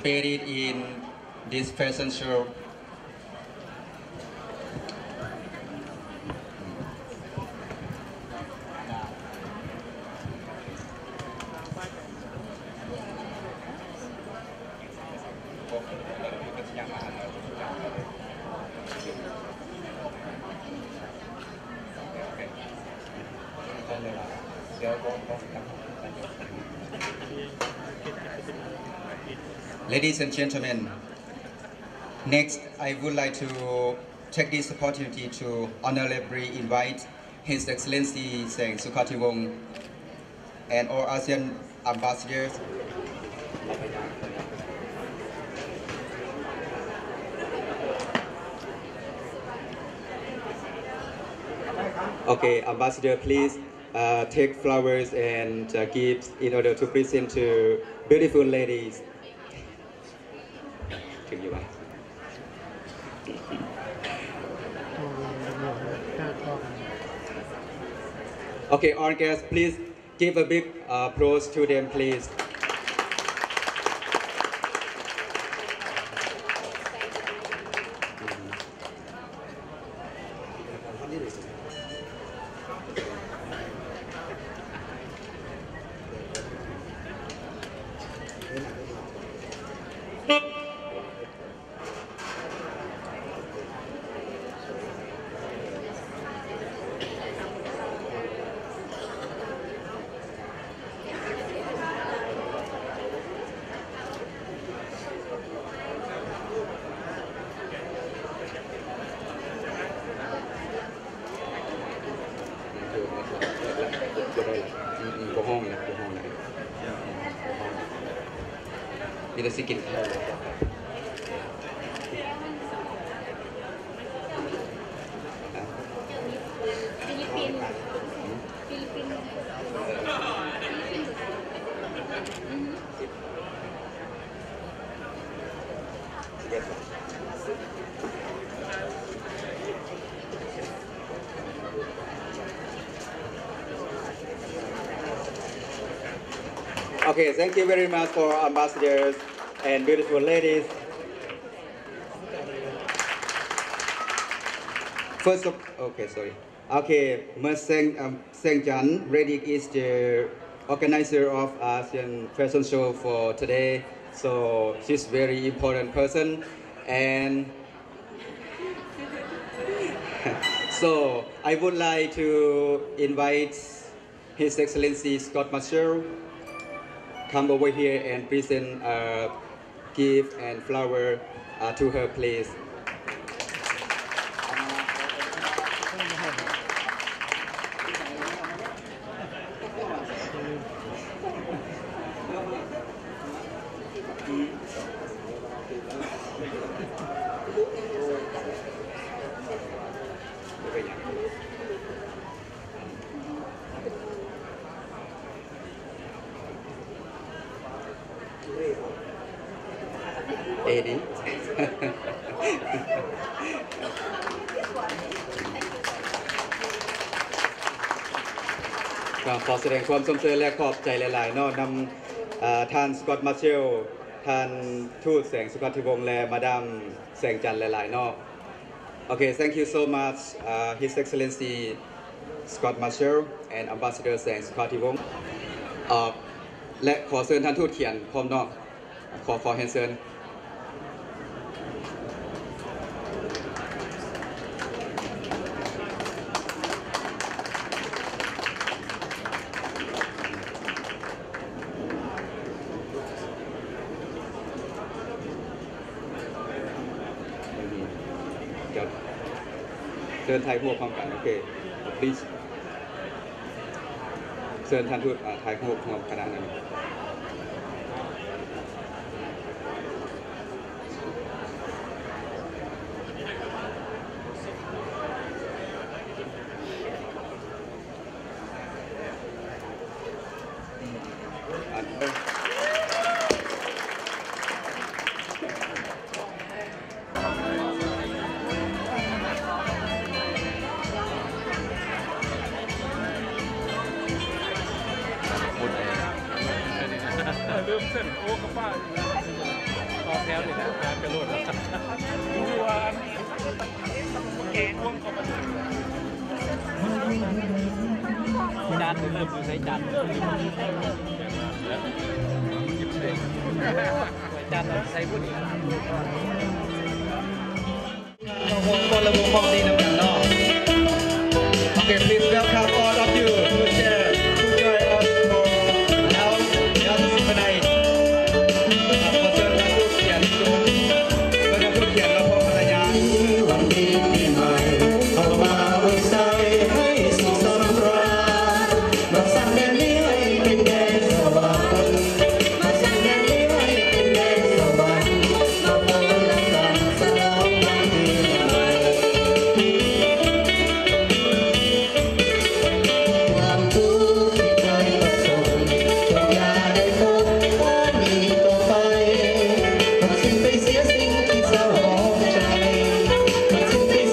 participated in this fashion show. Ladies and gentlemen, next, I would like to take this opportunity to honorably invite His Excellency Saeng Sukhativong and all ASEAN ambassadors. Okay, ambassador, please, uh, take flowers and, uh, gifts in order to present to beautiful ladies. Okay, all guests, please give a big, uh, applause to them, please. Okay, thank you very much for ambassadors and beautiful ladies. First of, okay, sorry. Okay, Ms. Saeng, um, Saengjan Redick is the organizer of ASEAN Fashion Show for today. So she's very important person. And so I would like to invite His Excellency Scott Marshall come over here and present a gift and flower, uh, to her, please. ເອດີ ກໍຂໍສະແດງຄວາມຊົມເຊີຍ ແລະ ຂອບໃຈຫຼາຍໆເນາະ ນຳ ເອີ ທ່ານ ສະກອດ ມາເຊວ ທ່ານທູດ ແສງ ສຸຄາທິວົງ ແລະ ມາດາມ ແສງຈັນ ຫຼາຍໆເນາະ. Okay, thank you so much, uh, His Excellency Scott Marshall and Ambassador Saeng Sukhativong. ເອີ ແລະ ຂໍເຊີນທ່ານທູດຂຽນພ້ອມເນາະ. ຂໍ ຂໍຮຽນເຊີນ. ເຊີນຖ່າຍຮູບພ້ອມກັນ. ໂອເຄ please ເຊີນທ່ານທູດ ອ່າ ຖ່າຍຮູບຮ່ວມຄະນະໜຶ່ງ. ພຸດ ຈານເລີ່ມຢູ່ໃສ? ຈານ ຈານໃສ່ພຸ້ນອີກ. ເຈົ້າຂອງກ່ອນລະບົບຂອງນີ້ນຳກັນເນາະ. Okay, please welcome all of you to share, to join us for our Young Symphony. ຂໍເຊີນທ່ານຜູ້ຂຽນ ເຊີນທ່ານຜູ້ຂຽນມາພ້ອມພັນລະຍາ. ວັນດີປີໃໝ່ເຂົ້າມາອວຍໄຊໃຫ້ສຸກສຳຣານ ມາສ້າງແດນນີ້ໃຫ້ເປັນແດນສະຫວັນ ມາສ້າງແດນນີ້ໃຫ້ເປັນແດນສະຫວັນ ມາເປີດລະສັງສະຫຼອງວັນປີໃໝ່. ຄວາມທຸກທີ່ເຄີຍປະສົບ ຈົ່ງຢ່າໄດ້ພົບ ບໍ່ມີຕໍ່ໄປ ທຸກສິ່ງໄປເສຍສິ່ງທີ່ເສົ້າໝອງໃຈ ທຸກສິ່ງໄປ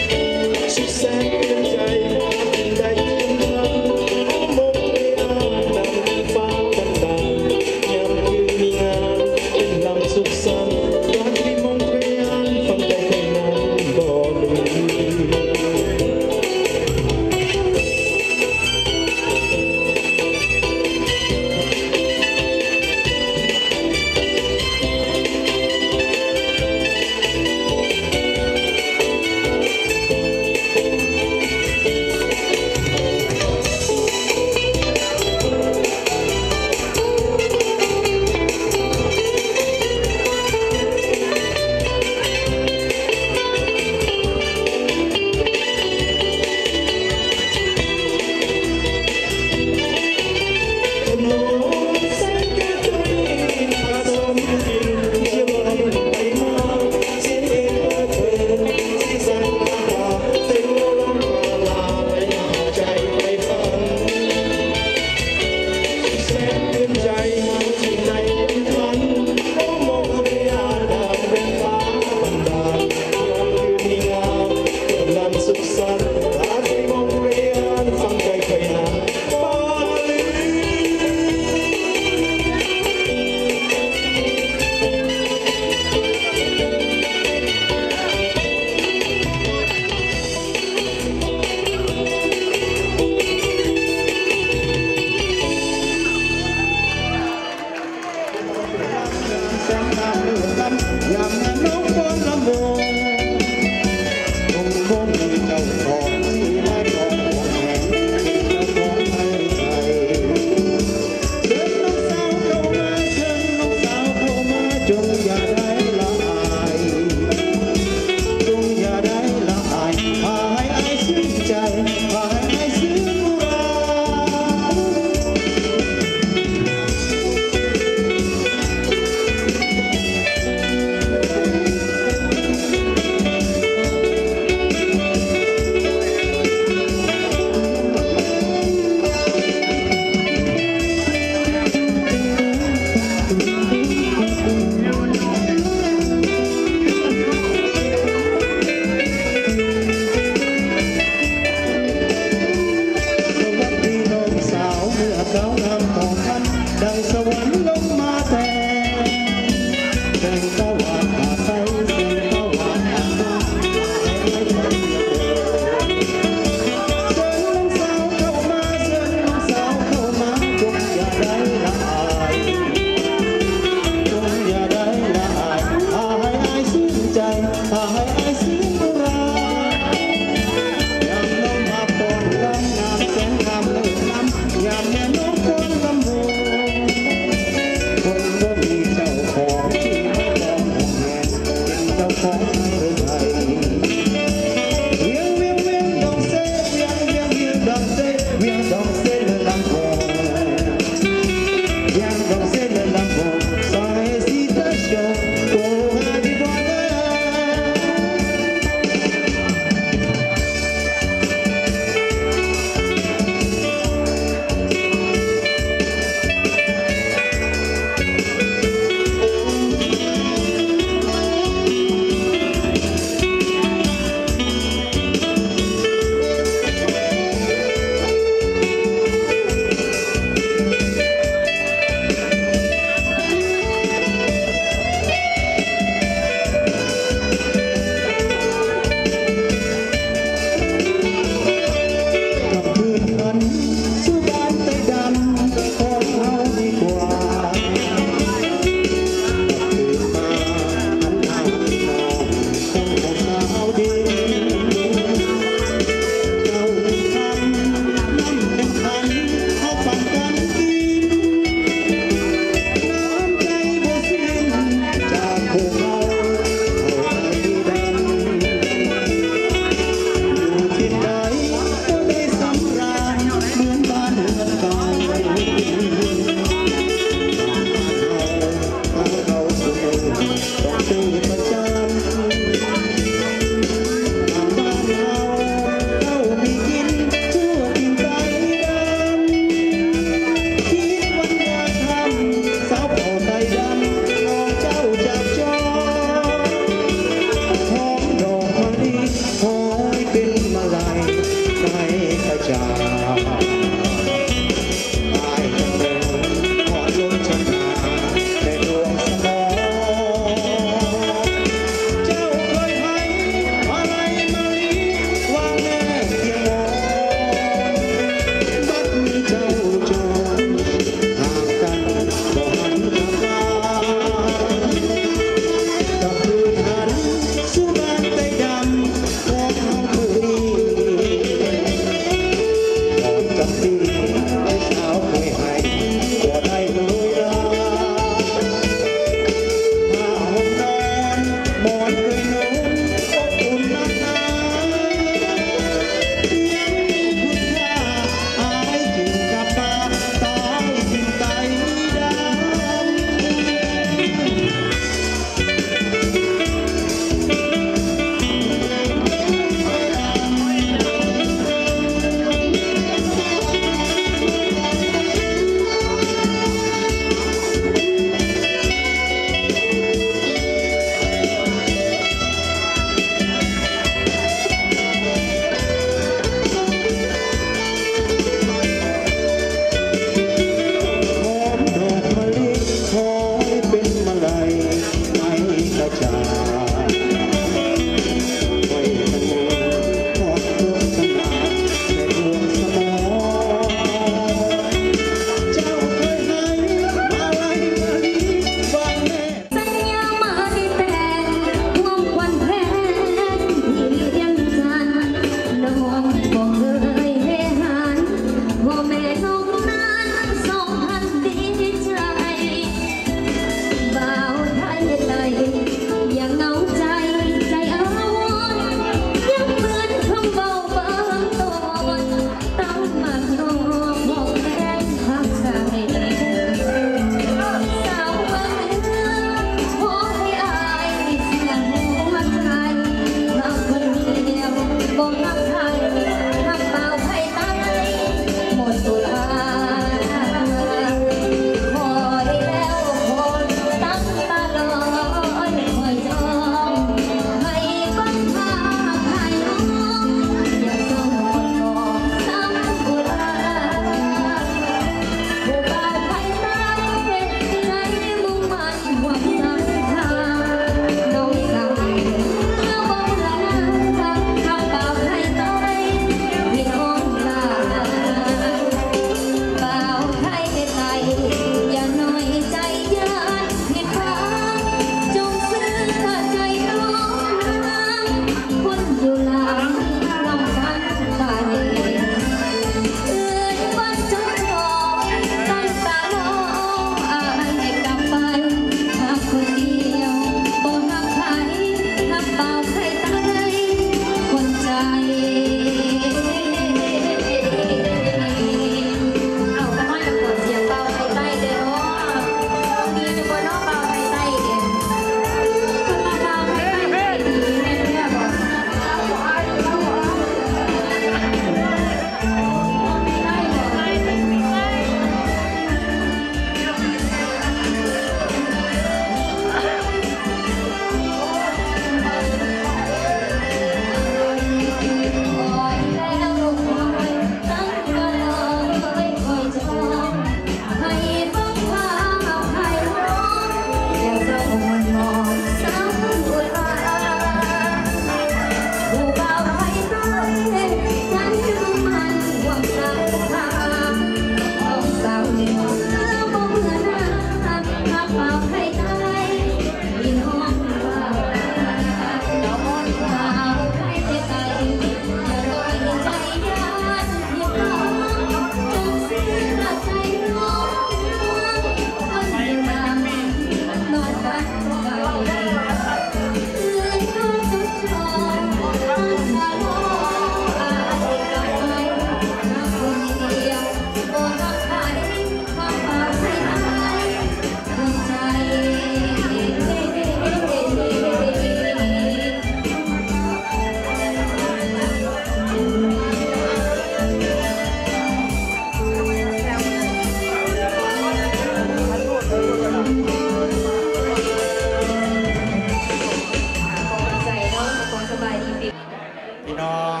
ພີ່ນ້ອງ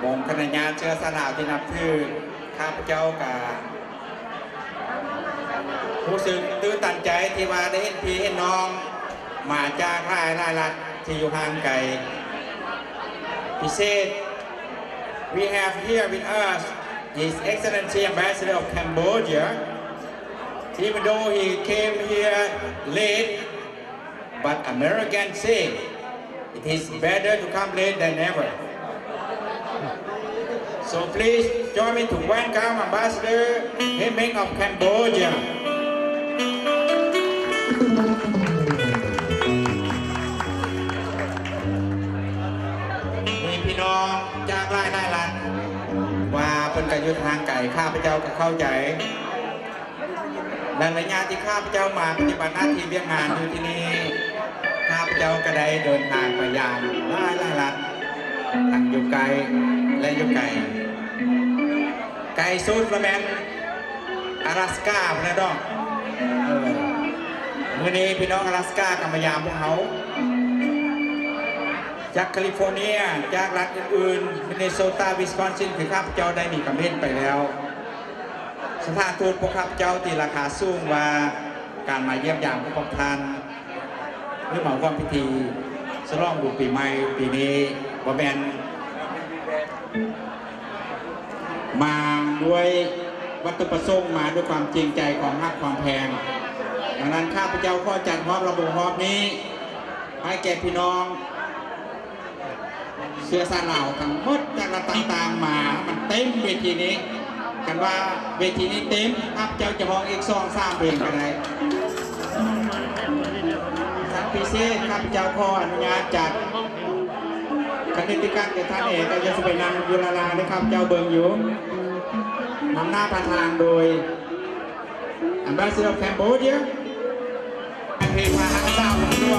ວົງຄະນະຍາດເຊື້ອຊາດລາວທີ່ນັບຖື ຂ້າພະເຈົ້າກະຮູ້ສຶກຕື່ນຕັນໃຈທີ່ວ່າໄດ້ເຫັນພີ່ເຫັນນ້ອງມາຈາກຫຼາຍໆລັດທີ່ຢູ່ຫ່າງໄກ. ພິເສດ we have here with us His Excellency Ambassador of Cambodia. Even though he came here late, but Americans say it is better to come late than never. So please join me to welcome Ambassador Hemeng of Cambodia. ມີພີ່ນ້ອງຈາກຫຼາຍໆລັດວ່າເພິ່ນກະຢູ່ທາງໄກ ຂ້າພະເຈົ້າກະເຂົ້າໃຈ. ໃນໄລຍະທີ່ຂ້າພະເຈົ້າມາປະຕິບັດໜ້າທີ່ວຽກງານຢູ່ທີ່ນີ້ ຂ້າພະເຈົ້າກະໄດ້ເດີນທາງໄປຢາມຫຼາຍໆລັດ ທັງຢູ່ໃກ້ ແລະ ຢູ່ໄກ. ໄກສຸດລະແມ່ນອາລັດສະກາພຸ້ນແຫຼະເນາະ. ເອີ ມື້ນີ້ພີ່ນ້ອງອາລັດສະກາກະມາຢາມພວກເຮົາ ຈາກຄາລິຟໍເນຍ ຈາກລັດອື່ນໆ ມິນເນໂຊຕາ ວິສຄອນຊິນ ຄືຂ້າພະເຈົ້າໄດ້ມີຄຳເຫັນໄປແລ້ວ. ສະຖານທູດພວກຂ້າພະເຈົ້າຕີລາຄາສູງວ່າ ການມາຢ້ຽມຢາມຂອງພວກທ່ານ ຫຼືມາຮ່ວມພິທີສະຫຼອງບຸນປີໃໝ່ປີນີ້ ບໍ່ແມ່ນມາດ້ວຍວັດຖຸປະສົງ ມາດ້ວຍຄວາມຈິງໃຈ ຄວາມຮັກຄວາມແພງ. ດັ່ງນັ້ນ ຂ້າພະເຈົ້າຂໍຈັດຮອບລຳວົງຮອບນີ້ ໃຫ້ແກ່ພີ່ນ້ອງ ເຊື້ອຊາດລາວທັງໝົດຈາກລັດຕ່າງໆມາ ມັນເຕັມເວທີນີ້. ຄັນວ່າເວທີນີ້ເຕັມ ຂ້າພະເຈົ້າຈະຮ້ອງອີກສອງສາມເພງກະໄດ້. ສັດພິເສດ ຂ້າພະເຈົ້າຂໍອະນຸຍາດຈັດຄະນິດຕິການແກ່ທ່ານເອງ ກະຢ່າຊິໄປນັ່ງຢູ່ລາລາເດີ ຂ້າພະເຈົ້າເບິ່ງຢູ່. ນຳໜ້າພາທາງໂດຍ Ambassador of Cambodia ເພງມາຫາສາວຂອງຕົວ.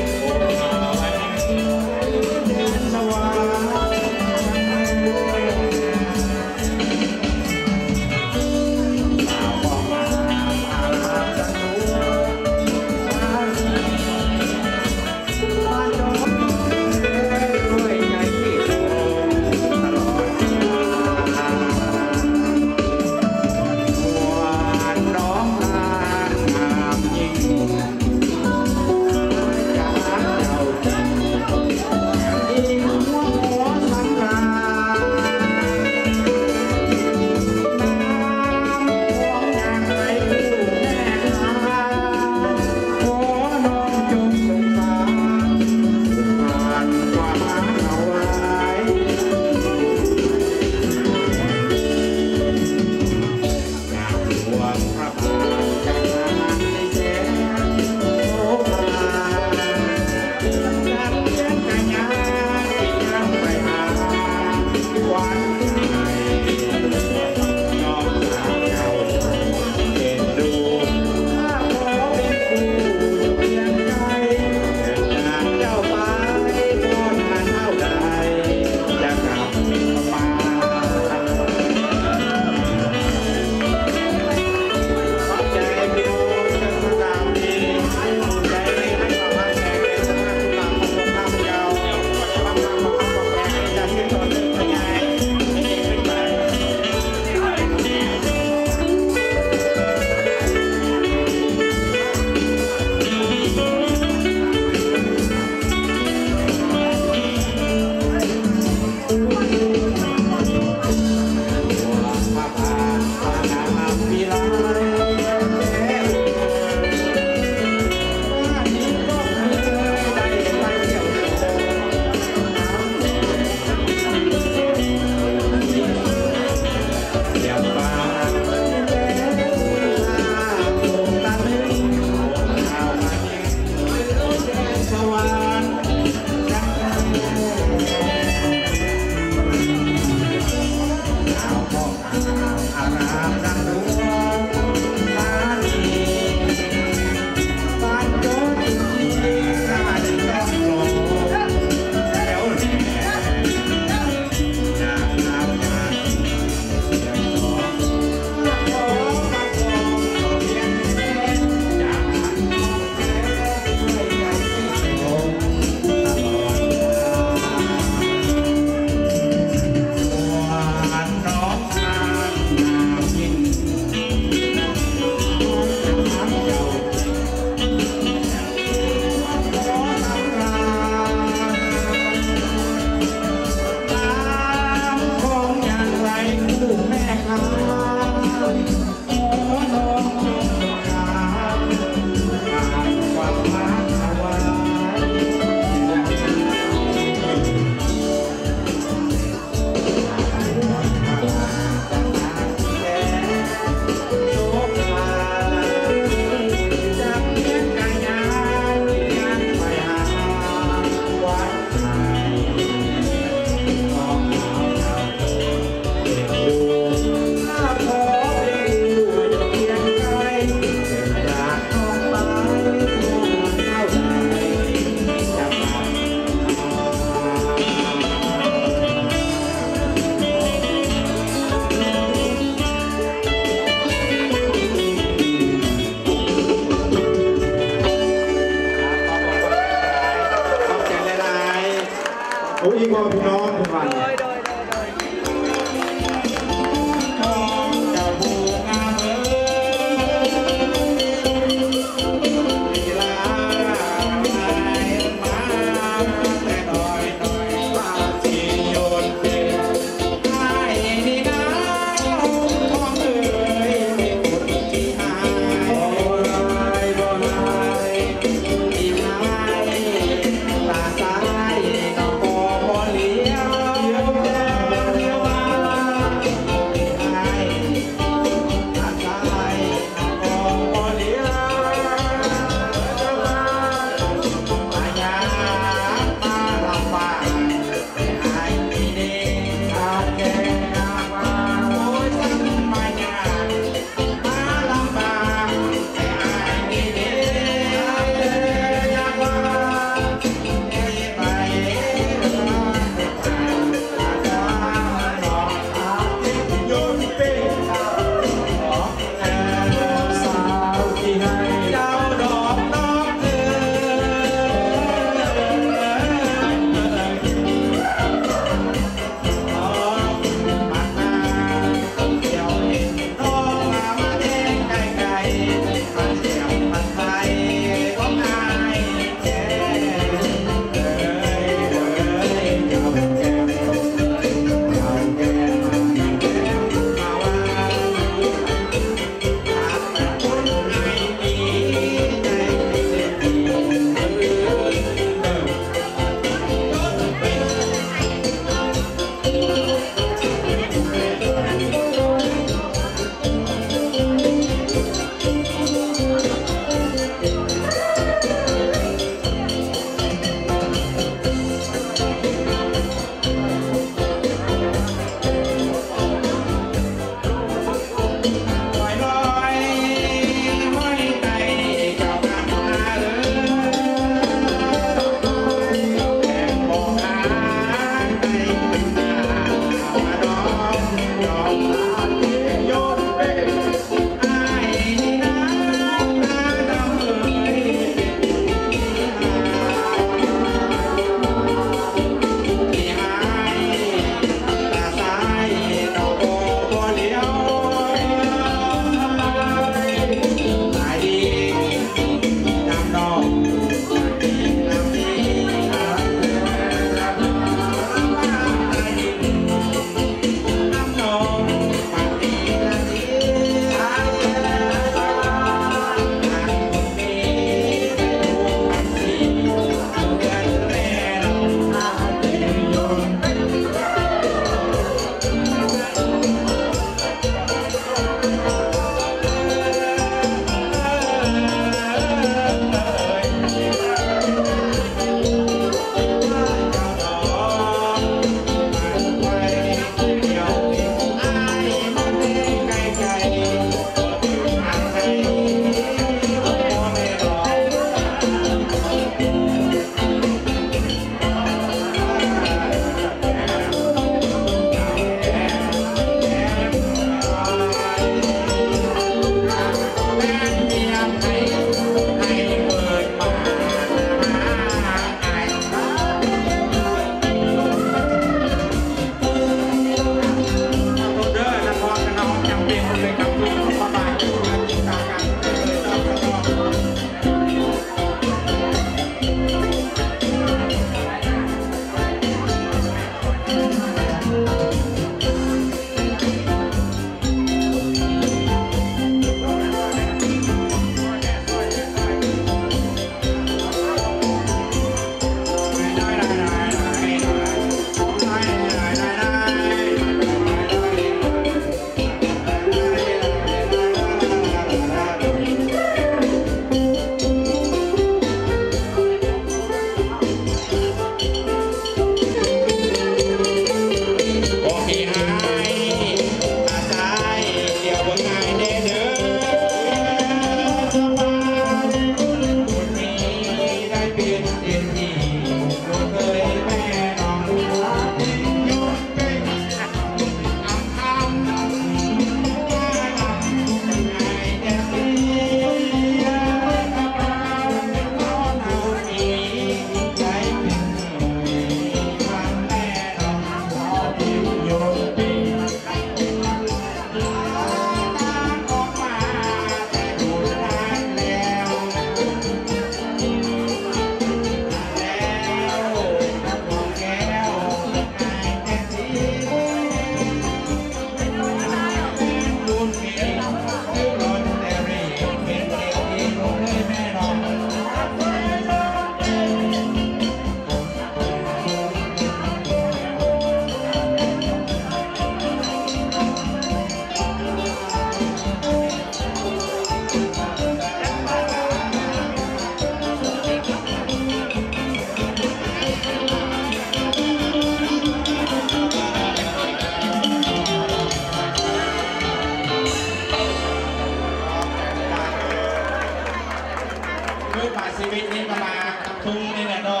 ຄືປາຊີວິດນີ້ກໍມາກັບທຸງນີ້ແຫຼະເນາ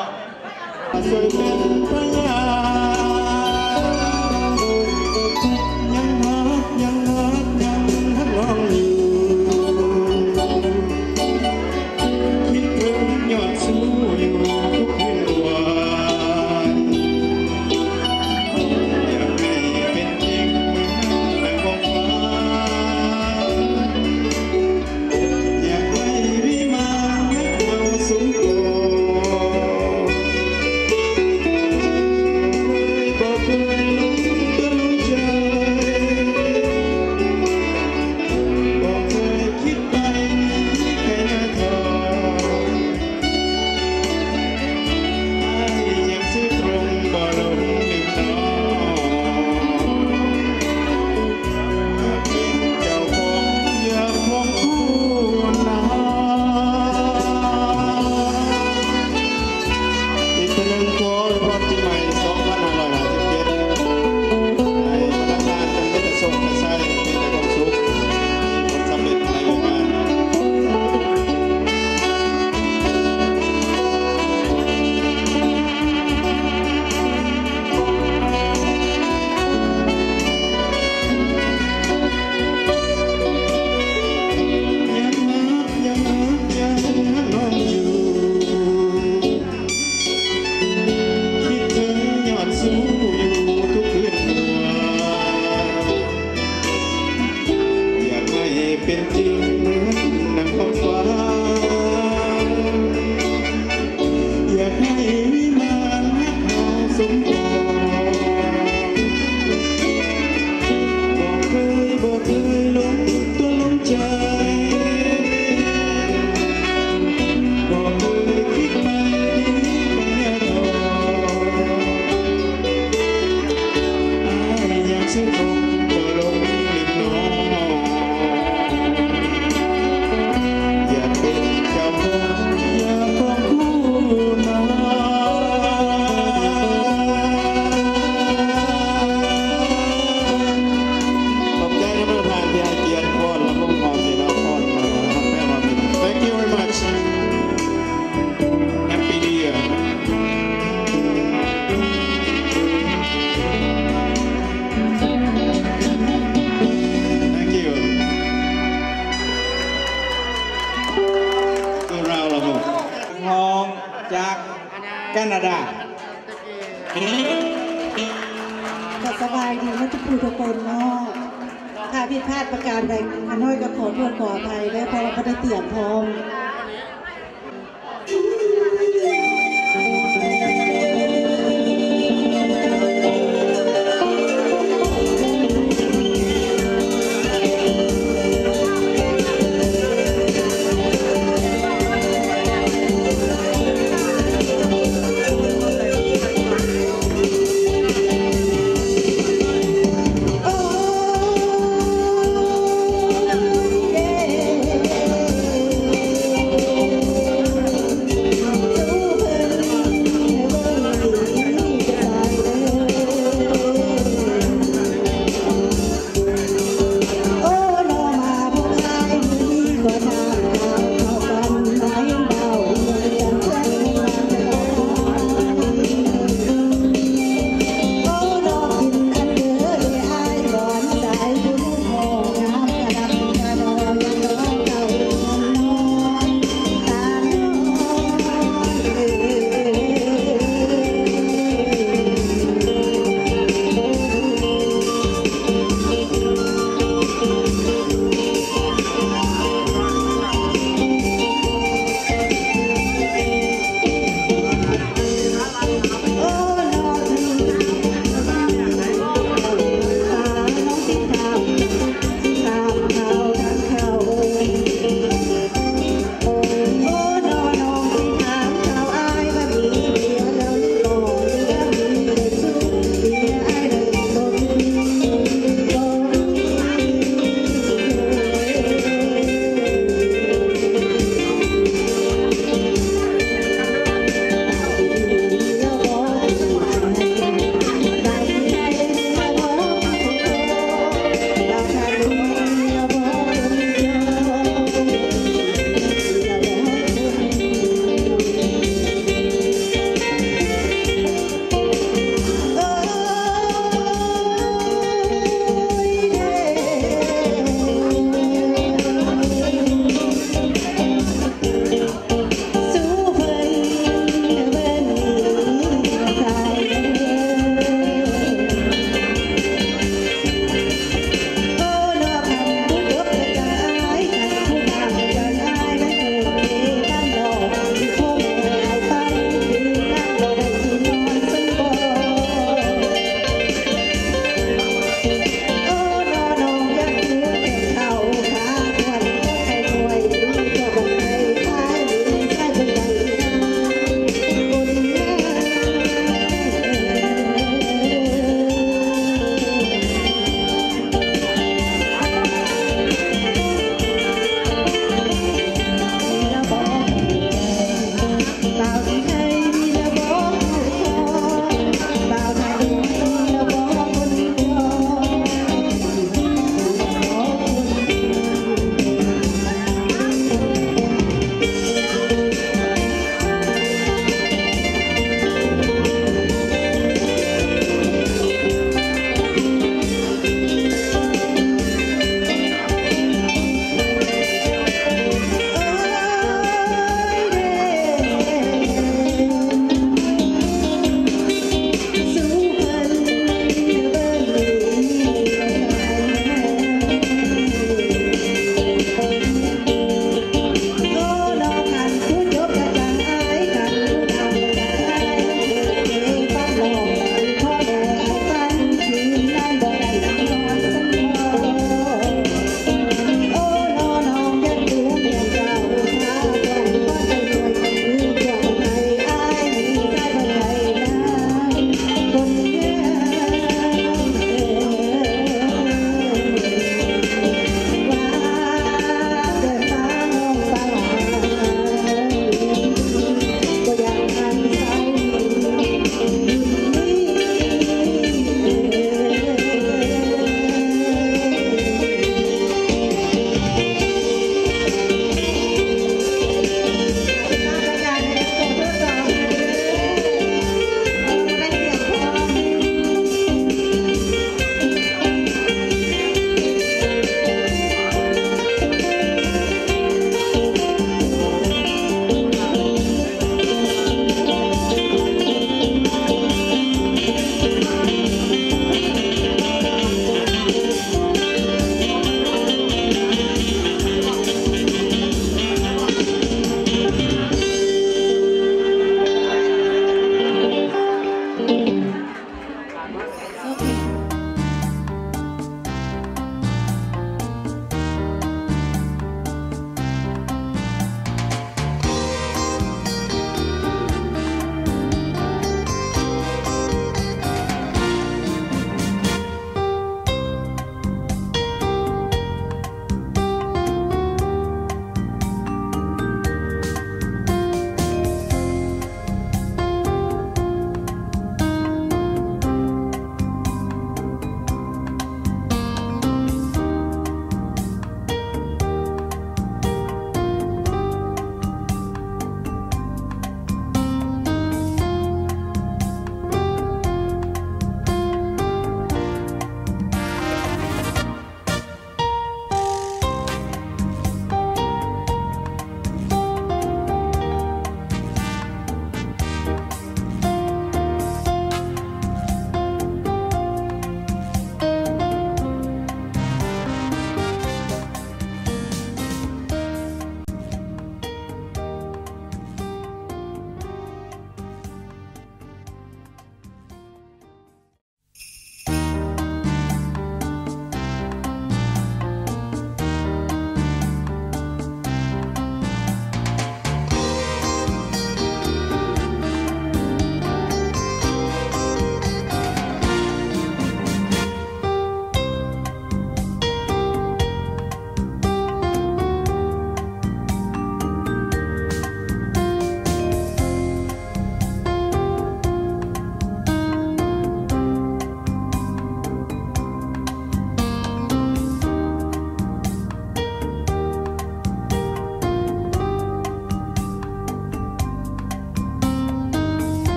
ະ. ຊ່ວຍເປັນພະຍານ ຍັງຮັກ ຍັງຮັກ ຍັງຮັກນ້ອງຢູ່ ຄິດເຖິງຍອດຊູຢູ່ທຸກຄືນວັນ ຢາກໃຫ້ເປັນຈິງເໝືອນດັ່ງຄວາມຝັນ. ຢາກໃຫ້ວິມານຮັກເຮົາສົມປອງ ບໍ່ເຄີຍຫຼົງຕົວຫຼົງໃຈ ບໍ່ເຄີຍຄິດໄປໄກໜ້າທອງ ອ້າຍຍັງຊື່ຕົງບໍ່ຫຼົງລືມນ້ອງ. ເປັນເຈົ້າຂອງເຮືອນຂອງຄູນນາ. ອີກເທື່ອໜຶ່ງ ຂໍອວຍພອນປີໃໝ່ສອງພັນຫ້າຮ້ອຍຫ້າສິບເຈັດ ໃຫ້ພະນັກງານຈົ່ງມີແຕ່ໂຊກແຕ່ໄຊ ມີແຕ່ຄວາມສຸກ ມີຜົນສຳເລັດໃນວຽກງານ. ຍັງຮັກ ຍັງຮັກ ຍັງຮັກນ້ອງຢູ່ ຄິດເຖິງຍອດຊູຢູ່ທຸກຄືນວັນ ຢາກໃຫ້ເປັນຈິງເໝືອນດັ່ງຄວາມຝັນ ຢາກໃຫ້ວິມານຮັກເຮົາສົມປອງ ບໍ່ເຄີຍ ບໍ່ເຄີຍຫຼົງຕົວຫຼົງໃຈ ບໍ່ເຄີຍຄິດໄປໄກໜ້າທອງ ອ້າຍຍັງຊື່ຕົງບໍ່ຫຼົງລືມນ້ອງ. ຢາກເປັນເຈົ້າຂອງເຮືອນຂອງຄູນນາ. ຂອບໃຈນຳປະທານທີ່ໃຫ້ກຽດຟ້ອນລຳວົງຂອງເສນາພອນ ແລະ ຮັກແພງເຮົາ. Thank you very much. Happy New Year. Thank you. ໂຕລາວລະບົບ ຮ້ອງຈາກການາດາ. ກໍສະບາຍດີເນາະ ທຸກຜູ້ທຸກຄົນເນາະ. ຖ້າຜິດພາດປະການໃດ ຂ້ານ້ອຍກໍຂໍໂທດຂໍອະໄພເດີ ເພາະວ່າບໍ່ໄດ້ຕຽມພ້ອມ.